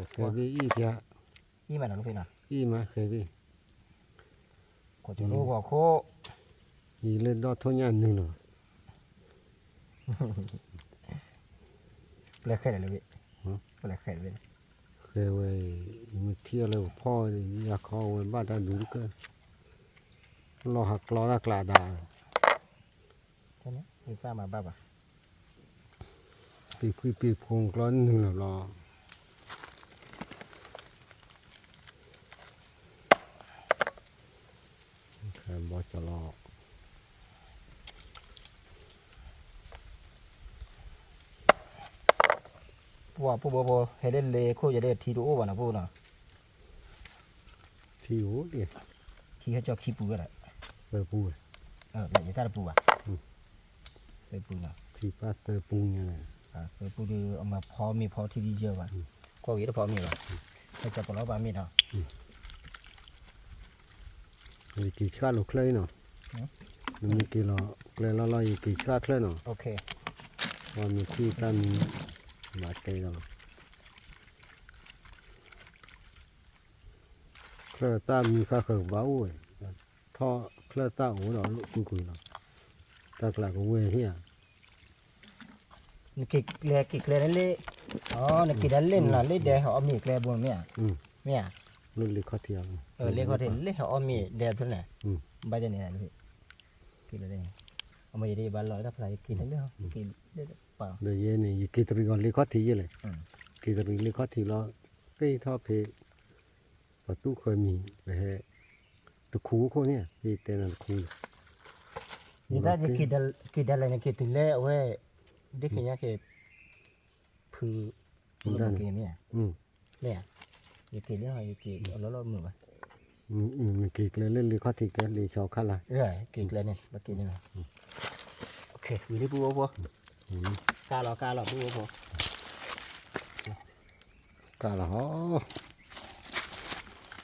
ဃဲဘ့ၣ်အံၣ်ဖျါ အံၣ်မးနီၤ အံၣ်မးဃဲဘ့ၣ် ခိးကၠိၤလိဂီၤခိၣ် ယံၤလၢဒီၣ်ထိၣ်ညၣ်နုာ်လီၤ ပလဲၤဃဲဒီးလၢဘ့ၣ် ပလဲၤဃဲဒီးဘ့ၣ် ဃဲဝဲအံၤ ယမ့ၢ်ထံၣ်အီၤလၢပဖီၣ် ယၤခီဝဲဘၣ်တၢ်ဒုးတကၢၢ် လီၤဟးကျီတၢ်ကျးဒါ ပ့ၤဖှံပ့ၤဖိ ကျီနုာ်လီၤဘျီ ဘီကလီ ပှၤပူဖိ ဟဲလၢလ့ခိၣ်ယဲဒၣ် ထံတအိၣ်ဘၣ်နီၤ ပူနီၤ ထံအိၣ်ဒံး ထံဟဲကၠီခံပူဝဲဒၣ် သၢပူဝဲ ယတၢ်တပူဘၣ် သၢပူနီၤ ထံပၢ်သၢပူညါန့ၣ် သၢပူဒီး အမၤဖီမ့ၤဖီထံဒ်ယဲဘၣ် ကွၢ်က့ၤတဖီမ့ၤဘၣ် ဟဲကၠီပလီၢ်ပာ်မ့ၤနီၤ ယက့ၤဆှၣ်လိာ်ချၢအံၤနီၤ နမ့ၢ်က့ၤလီၤကျဲလီၢ်လီၢ် ယက့ၤဆှၣ်ချၢနီၤ ပှၤမ့ၢ်ထံၣ်တၢ်မံ ဘၣ်တဲလီၤ ချၢတၢ်မံဃၣ်ဃၢၤကဘၣ်အိၣ်ဝဲ ထီၣ်ချၢတၢ်အိၣ်ဒီးလိာ်ကွံာ်ကွံာ်လီၤ တၢ်ကျးကဝဲၢ်ဟ့ၣ်ဧါ နက့ၤကျဲ က့ၤကျဲလၢလ့ နက့ၤဒၣ်လ့ၣ်နလီၤ လ့ၣ်ဒဲဟဲအီၣ်မ့ၤကျဲဘိမ့ၢ်ဧါ မ့ၢ်ဧါ လ့ၣ်ခီၣ်ထံး လ့ၣ်ဟဲအီၣ်မ့ၤဒဲဖျၢၣ်န့ၣ် ဘၣ်ဒ်န့ၣ် က့ၤလၢလ့ၣ် အမ့ၢ်ယဒ်ယဘၣ်လီၤတၢ်ဖျါ ယက့ၤလၢလ့ၣ် က့ၤလၢပာ် ဒီးယဲန့ၣ် ယက့ၤတရံးအီၤလ့ၣ်ခီၣ်ထံးယဲလဲၣ် က့ၤတရံးလ့ၣ်ခီၣ်ထံးလီၤ က့ၤထီၣ်ဖဲ ပှၤသူၣ်ဃၢမံၤ ပဟဲ တခူခိၣ်န့ၣ် ယတဲနၤတခူန့ၣ် ယတၢ်က့ၤဒၣ်လဲာ်န့ၣ် က့ၤတုၤလၢအဝဲ ဒ့ၣ်ခံညါက့ၤ ဖု မ့ၢ်ဧါ ယက့ၤလၢ ယက့ၤအလီၢ်လီၢ်မုာ်ဘၣ် က့ၤကျဲလၢလ့ၣ်ခီၣ်ထံးကျဲ လ့ၣ်ဆီခါလာ် က့ၤကျဲန့ၣ် ဘၣ်က့ၤန့ၣ် ဝံၤလံပူဖိဖိ ကါလီၤ ကါလီၤပူဖိဖိ ကါလီၤဟီ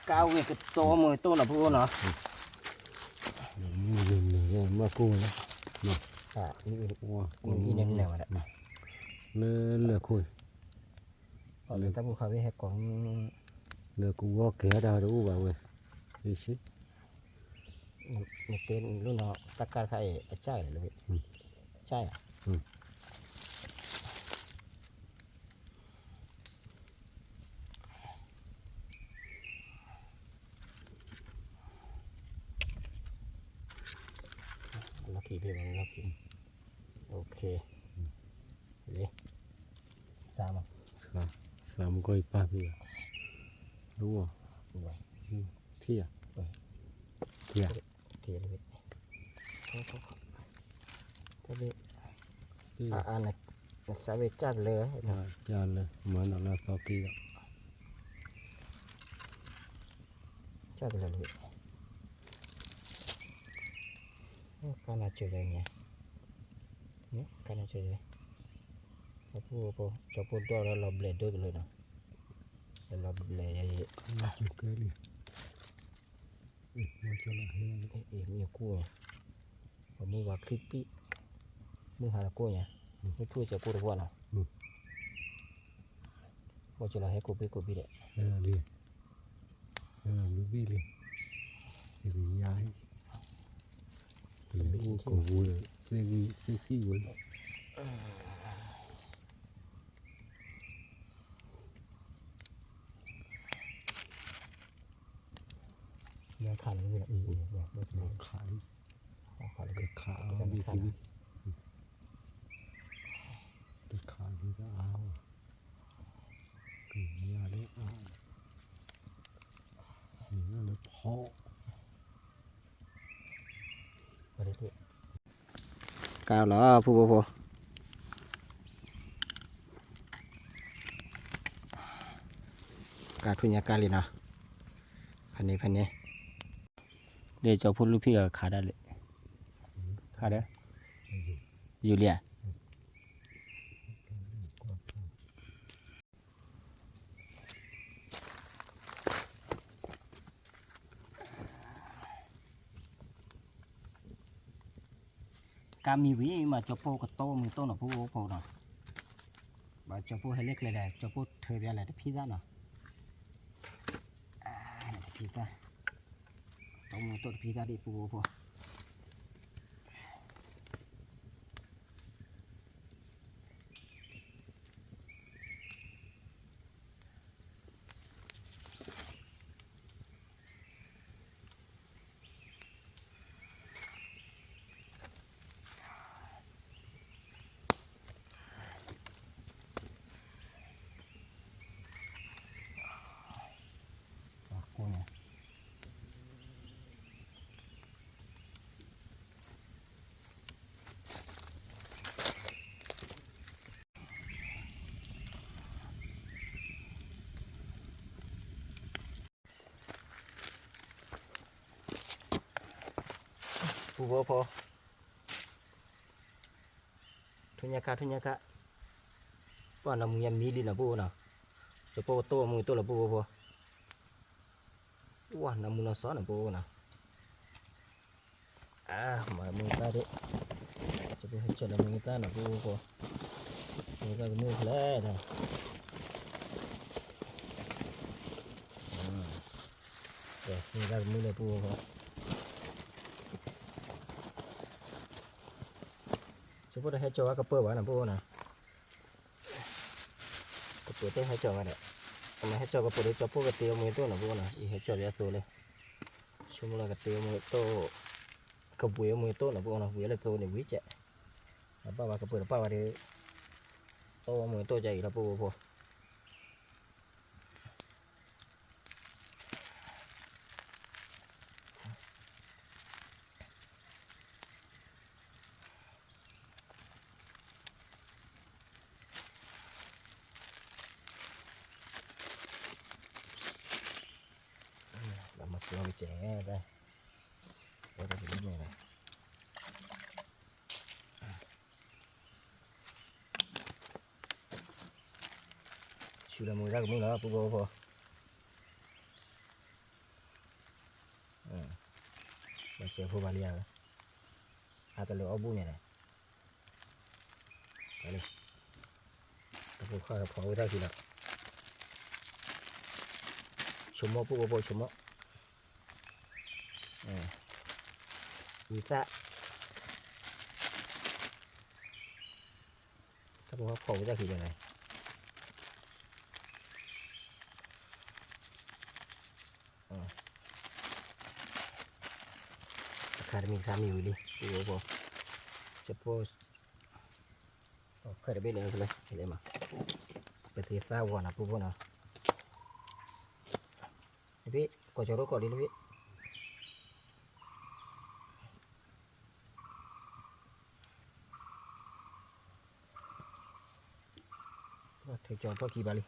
ကါဝံၤကတီမုာ်တိၢ်နီၤ ပူဖိနီၤ မ့ၢ်ကိၢ်ဝဲလီၤ အံၤန့ၣ်နၢၤဝဲဒၣ် လၢလၢခိၣ် လၢတၢ်ဘူၣ်ခါဝဲဟဲကိး လၢကဝီၤကဲၤတၢ်တအိၣ်ဘၣ်ဝဲ ယစ့ နတဲလိၣ်နီၤ တၢ်ကါတခါအံၤ အစၢ်လဲၣ်လၢ စၢ်ယၤ လီၢ်ခံဖဲဘၣ်လီၢ်ခံ OK လံ စါမး စါမးကီၢ်အံၤပၢ်ဖဲဘၣ် လၢဝီၤ ထံၣ်ဧါ ထံၣ်ဧါ တဘ့ၣ် အါအါ နစးဘ့ၣ်ကၢ်လၢ ကၢ်လၢ မၤနီၤလၢအသီက့ဒီး ကၢ်လၢ ကၢ်နၤစၢၤယၤန့ၣ် ကၢ်နၤစၢၤယၤ ကၠီဖိ ကၠီဖိဒီၣ်လၢလီၤဘျဲးဒိၣ်ကလၢနီၤ လီၤဘျဲးယၤ ကၠီကဲလံ မ့ၢ်ကူၣ် ပှၤမုၢ်ဝၤချံပံၣ် မုၢ်ဟါလၢကိၣ်ညါ မုၢ်ထူၣ်စဲးကိၣ်တဝီနီၤ ပှၤကလီၤဟဲကိးဘ့ၣ်ကိးဘ့ၣ်ဒီး လံ လံဘ့ၣ်လံ ယကယါ တလၢအိၣ်ကိးဝဲ သ့ၣ်ဂံၢ်သ့ၣ်ဃံၣ်ဝဲ ခးလံ ခးလံ ခးလံ တခးလံတအါ ကယါလၢအါ လၢဖီ ကါလီၤ ဖုဖိဖိ, ကါထူၣ်ညါကါလံနီၤ, ဖဲန့ၣ်ဖဲန့ၣ်, လၢကၠီဖိလူၢ်ဖံးဂၤခးဒၣ်လံ, ခးဒီး, ယူၤလံဧါ. ကါမံၤဝံၤမး ကၠီဖိကတိၢ်မုၢ်တိၢ်နီၤ ဖုဖိဖိနီၤ, ဘၣ်ကၠီဖိဟဲလၢကျဲဒီး ကၠီဖိထုးပျါလဲၣ်တဖံးသၣ်နီၤ, တဖံးသၣ်, တိၢ်မုၢ်တိၢ်တဖံးသၣ်ဒံး ဖုဖိဖိ. ဖုဖိဖိ, ထူၣ်ညါခါ ထူၣ်ညါခါ, ပှၤနီၢ်မူညါမံလံနီၤ ဖုဖိနီၤ, ကၠီဖိကတိၢ်မုၢ်တိၢ်လီၤ ဖုဖိဖိ, ဝဲနီၢ်မူနီၢ်စီၤနီၤ ဖုဖိနီၤ. အါ မၤမုၢ်တၢ်ဒ်, ကၠီဖိဟဲကၠီလၢမုၢ်တၢ်နီၤ ဖုဖိဖိ, မုၢ်တၢ်ကမုၢ်ဖျဲၣ်ဒီး, မုၢ်တၢ်ကမုၢ်လၢ ဖုဖိဖိ, ကၠီဖိတဟဲကၠီဝဲကပၢၢ်ဘၣ်နီၤ ဖုဖိနီၤ. ကပၢၢ်တဟဲကၠီဝဲဒီး, အမ့ၢ်ဟဲကၠီကပၢၢ်ဒီး ကၠီဖိကတ့အီၤမူၤအသိးနီၤ ဖုဖိနီၤ, အံၤဟဲကၠီဘၣ်အသိးလၢ, ဆိကမိၣ်လၢကတ့အီၤမူၤအသိး, ကဝံၤအီၤမူၤအသိးနီၤ ဖုဖိနီၤ, ဝံၤလၢသိးန့ၣ်ဝံၤကဲး, အဘၣ်ဝဲကပၢၢ်တဘၣ်ဝဲဒီး, တ့အီၤမူၤအသိးကဲအံၤလီၤ ဖုဖိဖိ. လၢမၤကျီကစဲး, ဆူလၢမုၢ်တၢ်ကမုၢ်လီၤ ဖုဖိဖိ, ဘၣ်စဲးဖိဘၣ်လံဧါ, အတလၢအီၣ်ဘူၣ်န့ၣ်လဲၣ်, တၢ်ဖိခီၣ်ဖီဝဲတၢ်ခံလီၤ, ဆိကမိၣ် ဖုဖိဖိ ဆိကမိၣ်, ဝံသၣ်, တၢ်ဖိခီၣ်ဖီဝဲတၢ်ခံလီၤန့ၣ် အခါတမံၤတခါမံၤဝံၤလံ ဖုဖိဖိ, ကၠီဖိ, အခါတဘ့ၣ်န့ၣ်ဖဲလဲၣ်, ပသ့သၣ်ဝီနီၤ ဖုဖိနီၤ, တဘ့ၣ် ကိးကၠီရိကိးလံတဘ့ၣ် ထုးကၠီဖီၣ်ခံဘၣ်လံ.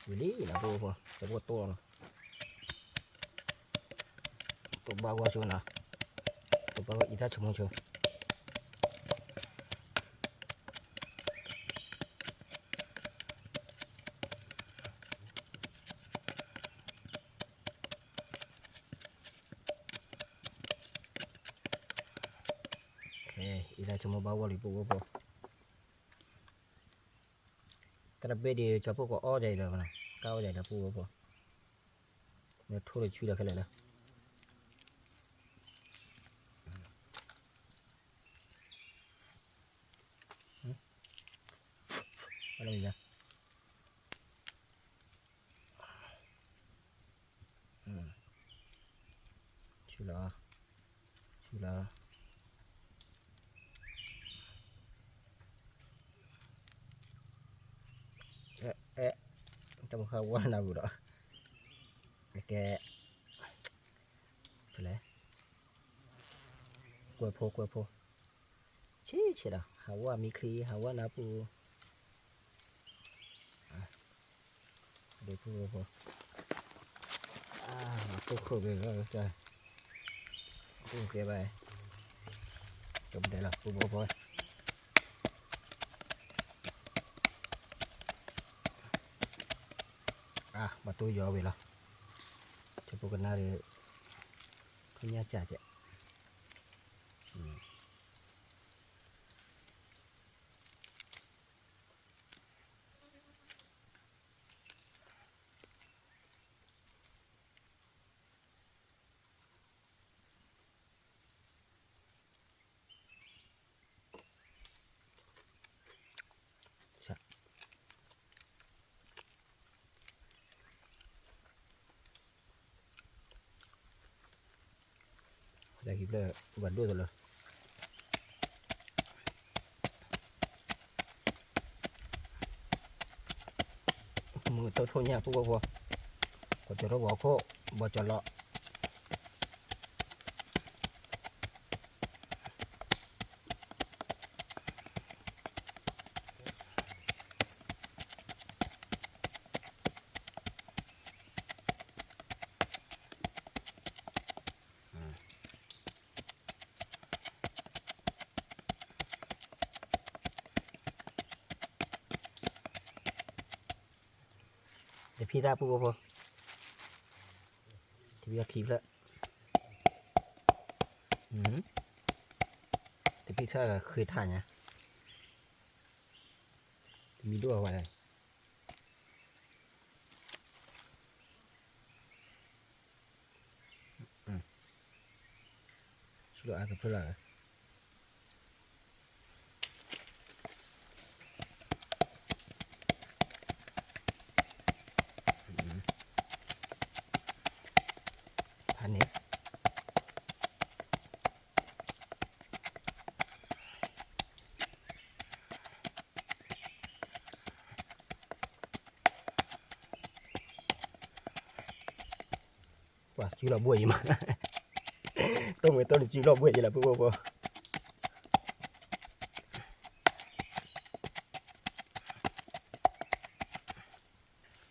ဝံၤလံနီၤ ဖိဖိ, ကၠီဖိတိၢ်နီၤ, တိၢ်ဘၣ်ဂီၢ်ဆိနီၤ, တိၢ်ဘၣ်ဂီၢ်အံသၣ်ဆိကမိၣ်ဆိ အံသၣ်ဆိကမိၣ်ဘၣ်ဂီၢ်လံ ဖိဖိဖိ, တၢ်တဘ့ၣ်ဒီး ကၠီဖိကအီၣ်ဒ်အံၤလီၤ, ကအီၣ်ဒ်အံၤလီၤ ဖိဖိဖိ, မ့ၢ်ထိၣ်လၢဆူလီၤခဲလၢာ်လီၤ. ဆူၣ်လီၤ, ဆူၣ်လီၤ, အဲ, အဲ, တၢ်မုၢ်ဟးဝါနၢ်ပူၤဒီး, ကဲ, ဖဲလဲၣ်, ကွဲးဖိ ကွဲးဖိ, ဆံးဆံးဒီး ဟးဝါမံချံ ဟးဝါနၢ်ပူၤ, ဒ်ဖိဖိ, ဖိခိၣ်က့ၤ, ဖိကဲဘၣ်, ကၠီပဒဲလီၤ ဖိဖိဖိ, အါ ဘၣ်တိၢ်ယီၤဝဲလီၤ, ကၠီဖိကနၣ်ဒီး, ဖိညၣ်စၢ်ကဲး တၢ်ခံဖျၢၣ် ဘၣ်ဒိၣ်သလၢ မုၢ်တိၢ်ထိၣ်ညၣ် ဖိဖိဖိ, ကီၢ်ကၠီၤထီၣ်ဘီခိၣ် ဘီကၠီၤလီၤ. တဖံးတၢ် ပုၢ်ဖိဖိ, တဖံးအခံဖျၢၣ်, တဖံးထၢၣ်ဃ့ထၣ်ညါ, တမံၤဒိၣ်အဝဲဒၣ် ဆူၣ်လီၤအါကဖျၢၣ်လီၤ, ဖးန့ၣ် ပှၤစုလီၤဘှဲၣ်ယံၤမး, တိၢ်မ့ၢ်တိၢ်န့ၣ် စုလီၤဘှဲၣ်ယံၤလီၤ ပုၢ်ဖိဖိ,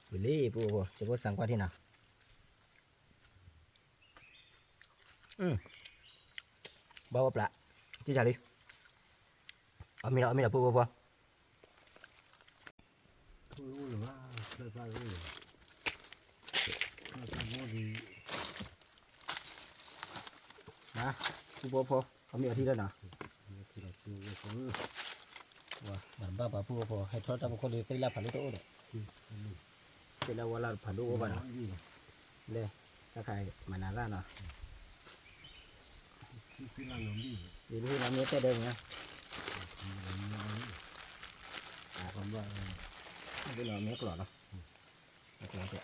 ဝံၤလံ ပုၢ်ဖိဖိ ကၠိဖိစၣ်ကွၢ်ထံၣ်နီၤ, ဘၣ်ဝဲပျၢ်, တံၢ်စၢ်လံ, အီၣ်မ့ၤလီၤ အီၣ်မ့ၤလီၤ ပုၢ်ဖိဖိ ပုၢ်ဖိဖိ, အီၣ်မ့ၤအီထံလၢနီၤ, ဘၣ်တဘၣ်ပှၤပုၢ်ဖိဖိ ဟဲထီၣ်တၢ်ဖိခိၣ်လၢသ့ၣ်လၢ်ဖးဒိၣ်တအိၣ်ဒီး, သ့ၣ်လၢ်ဝါလၢ်ဖးဒိၣ်အိၣ်ဘၣ်နီၤ, လဲၤ, တၢ်ခါမၤနၤသၣ်နီၤ, ယလၢဟ့ၣ်လီၤမ့ၢ်တဲဒၢမ့ၢ်, ဒ်နီၤမ့ၢ်ကျိာ်လီၤ, အကျိာ်တဲ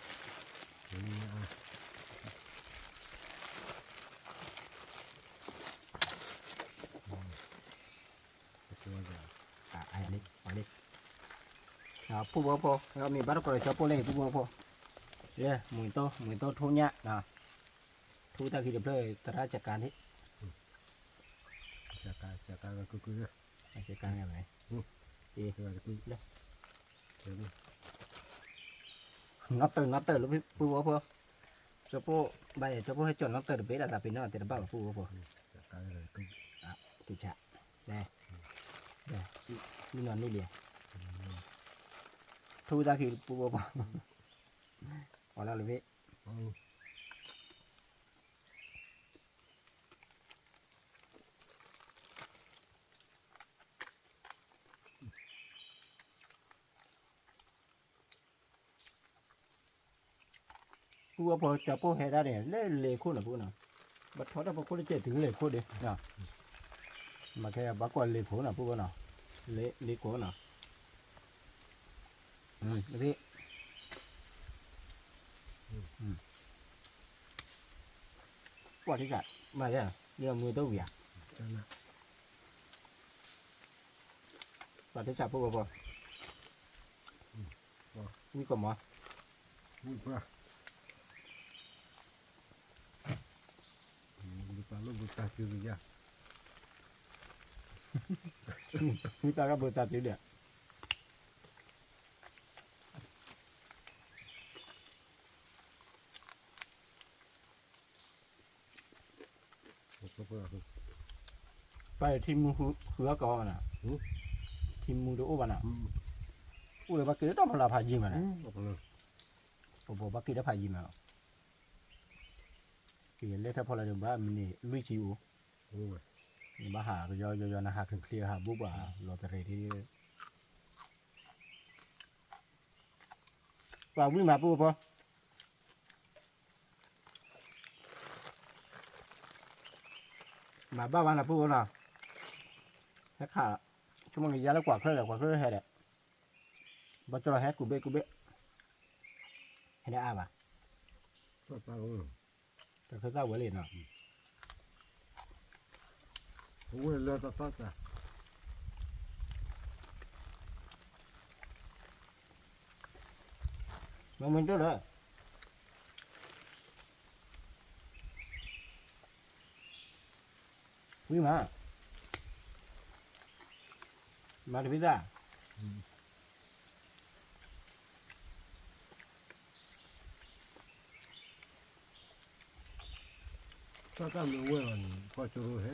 ပုၢ်ဖိဖိ, မ့ၢ်ဘၣ်တကိးဒီးကၠီဖိလဲၣ် ပုၢ်ဖိဖိ, မုၢ်တိၢ် မုၢ်တိၢ်ထိၣ်ညၣ်, ထူတၢ်ခံတဖျၢၣ် သရၣ်ကကါန့ၣ်, ကကါ, ကကါ, နီၢ်တၢၢ် နီၢ်တၢၢ်လၢပုၢ်ဖိဖိ, ကၠီဖိ, ဘၣ်ယဲ ကၠီဖိဟဲကၠီၣ်နီၢ်တၢၢ်တဘ့ၣ်လၢသးပ့ၤနီၣ် တဲတဘၣ်ဘၣ် ပုၢ်ဖိဖိ, တံၢ်စၢ်, လဲၤ, လံနီၤန့ၣ်လံ, ထူတၢ်ခံ ပုၢ်ဖိဖိ, အီၣ်လၢလၢဘ့ၣ် ပုၢ်ဖိဖိ ကၠီဖိဟဲဒၣ်န့ၣ် လၢလ့ခိၣ်နီၤ ပုၢ်နီၤ, ဘၣ်ထီၣ်တၢ်ဖိခိၣ်တကဲတုၤလ့ခိၣ်ဒၣ်, မ့ၢ်ခဲဘၣ်ကွၢ်လ့ခိၣ်နီၤ ပုၢ်ဖိနီၤ, လ့ခိၣ်နီၤ, ပှၤတစး မၤယဲ ယမူတဝံၤဧါ, ပှၤတစးဖိဖိ, ဝံၣ်ကီၢ်မး, ဝံၣ်တၢ်လၢဘုတၢ်စုကယၤ, ဝံၣ်တၢ်လၢဘုတၢ်စုဒီး ပၢ်ထံမူဃုအီၣ်ကီးနၤ, ထံမူတအိၣ်ဘၣ်နၤ, အိၣ်လၢဘၣ်က့ၤလၢတၢ်ဖီလာ်ဖးယံၤမးနၤ, ပဘၣ်က့ၤလၢဖးယံၤမး, က့ၤလဲၤထၢဖီလာ်ဒီးဘၣ်မံးနံးလွံၢ်ဆံအိၣ်, နဘၣ်ဟးကယီယီယီနဟးချ့ချ့ဟးဘိးဘၣ်လီၤတရံးဒ် ပှၤဝံၣ်မးပူဖိ, မၤဘၣ်ဝဲနၤပူဖိနီၤ, ဟဲခး, ဆိကမိၣ်ကယါလၢကွၢ်ချၢဒီး ကွၢ်ချၢဟဲဒီး, ဘီကလီၤဟဲကူးဘ့ၣ်ကူးဘ့ၣ်, ဟဲဒၣ်အါဘၣ်, တၢ်ခၢသၣ်ဝဲလံနီၤ, ဝဲလၢတၢ်သၣ်တၢ် မ့ၢ်မ့ၢ်ဒိၣ်လၢ ဝံၣ်မး, မၤတဖံသၣ်, တၢ်တၢ်မ့ၢ်ဝဲလီၤန့ၣ် ကွၢ်ကၠိရိဟဲ,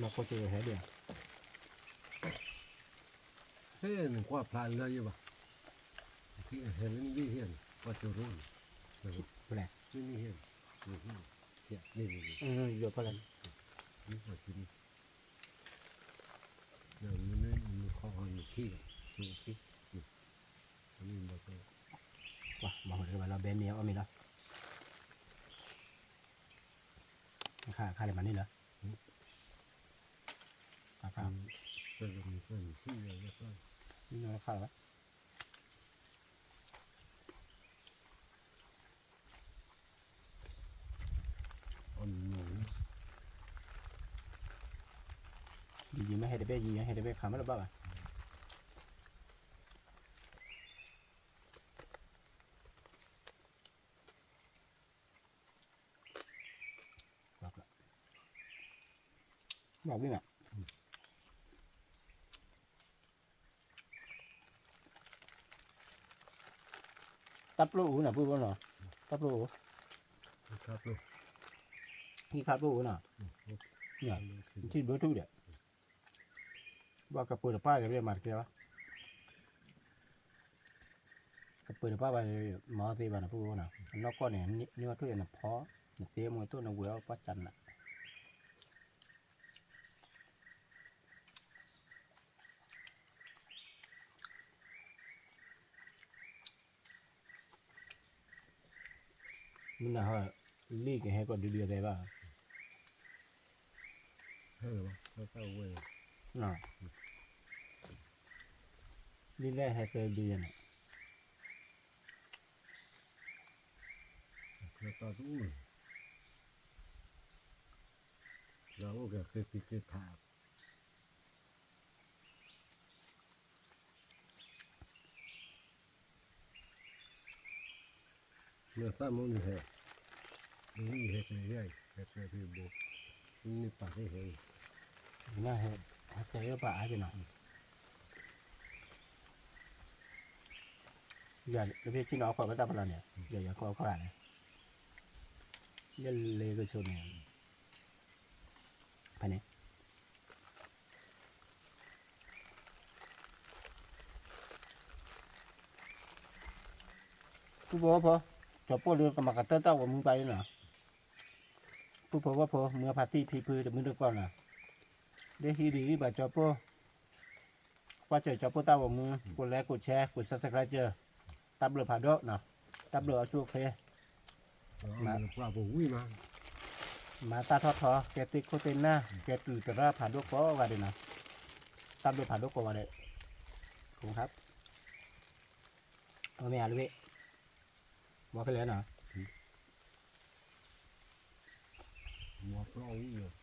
မၤကွၢ်ကၠိရိဟဲဒၣ်, ဟဲန့ၣ်ကွၢ်ဖျါလၢယဘၣ်, ဟဲလၢနဘ့ၣ်ဟဲန့ၣ် ကွၢ်ကၠိရိန့ၣ်, ဖဲလဲၣ်, နဘ့ၣ်ဟဲန့ၣ်, ယိၤဖဲလဲၣ်, ယိၤဖဲလဲၣ်, ယိၤဖဲလဲၣ်, ယိၤဖဲလဲၣ်, မၤဟိုတကဘၣ်လီၤဘဲမ့ၢ်အီၣ်မ့ၢ်လီၤ, ခါခါလၢမၤန့ၢ်လီၤ, ခါခါ, ခါလၢ ယံာ်ယံာ်မ့ၢ်ဟဲတဘ့ၣ် ယံာ်ယံာ်ဟဲတဘ့ၣ် ခးမ့ၢ်တဘၣ်ဘၣ်. ဘၣ်ဝံၣ်မး တၢ်ပျိၢ်အိၣ်နီၤ ပုၢ်ဖိနီၤ, တၢ်ပျိၢ်အိၣ်, ဟံၣ်ခါပျိၢ်အိၣ်နီၤ, ထံဘျိထူၣ်ဒီး, ဘၣ်ကပၢၤတပၢ်က့ၤမၤတကဲဘၣ်, ကပၢၤတပၢ်ဘၣ် မၤအီၣ်သ့ဘၣ်နီၤ ပုၢ်ဖိနီၤ, အနီၢ်ကီၢ်န့ၣ် န့ၢ်အီၣ်ထူၣ်အံၤနဖီ, နတ့မူသိၣ်နဝဲၤအီၣ်ပှၢ်ကနး မုၢ်နၤဟီ လံၣ်ကဟဲကီၢ်ဒုဒုအသဲဘၣ်, လံၣ်လဲၣ်ဟဲကဲဒုယဲန့ၣ်, လၢအိၣ်က့ၤဃ့သံဃ့ထး မ့ၢ်သၣ်မူနုၤဟဲ, နဟဲကဲယဲအံၤ ဟဲကဲဖံဘိ, နပာ်သ့ဟဲအံၤ, နဟဲကဲယဲပာ်အါက့ၤနီၤ, ယၤလၢဖဲကံၣ်နီၤအခီၣ်ကတၢၢ်ဖလီၤန့ၣ်, ယၤယၤခီခီဂၤန့ၣ်, ယလဲၤကဆိးန့ၣ်, ဖဲန့ၣ် ပုၢ်ဖိဝဲၢ်ဖိ, ကၠီၤပိၢ်လၢကမၤကတၢၢ်တၢ်ဂီၤမူပာ်အံၤနီၤ, ပုၢ်ဖိဝဲၢ်ဖိ မုၢ်ဖါတံၢ်ဖံဖုတမုၢ်တကိးနီၤ, လၢဟံးဒံးဂံၢ်ဘၣ်ကၠီၤပိၢ်, ကွၢ်စၢၤကၠီၤပိၢ်တၢ်ဂီၤမူ, ကိးလဲကိးဆဲ ကိး subscribe, တၢ်ဘျုးဖးဒိၣ်နီၤ, တၢ်ဘျုးအဆိအချ့ မၤတၢ်ထီၣ်ထီ ကဲသ့ခိၣ်သ့ၣ်နၢ် ကဲတုၤသရၣ်ဖးဒိၣ်ကိးဂၤဒဲးနီၤ, တၢ်ဘျုးဖးဒိၣ်ကိးဂၤဒဲး, ครับ โอเค မ့ၢ်အလူၤ ဘီခဲလၢာ်နီၤ မၤပျီဝံၤ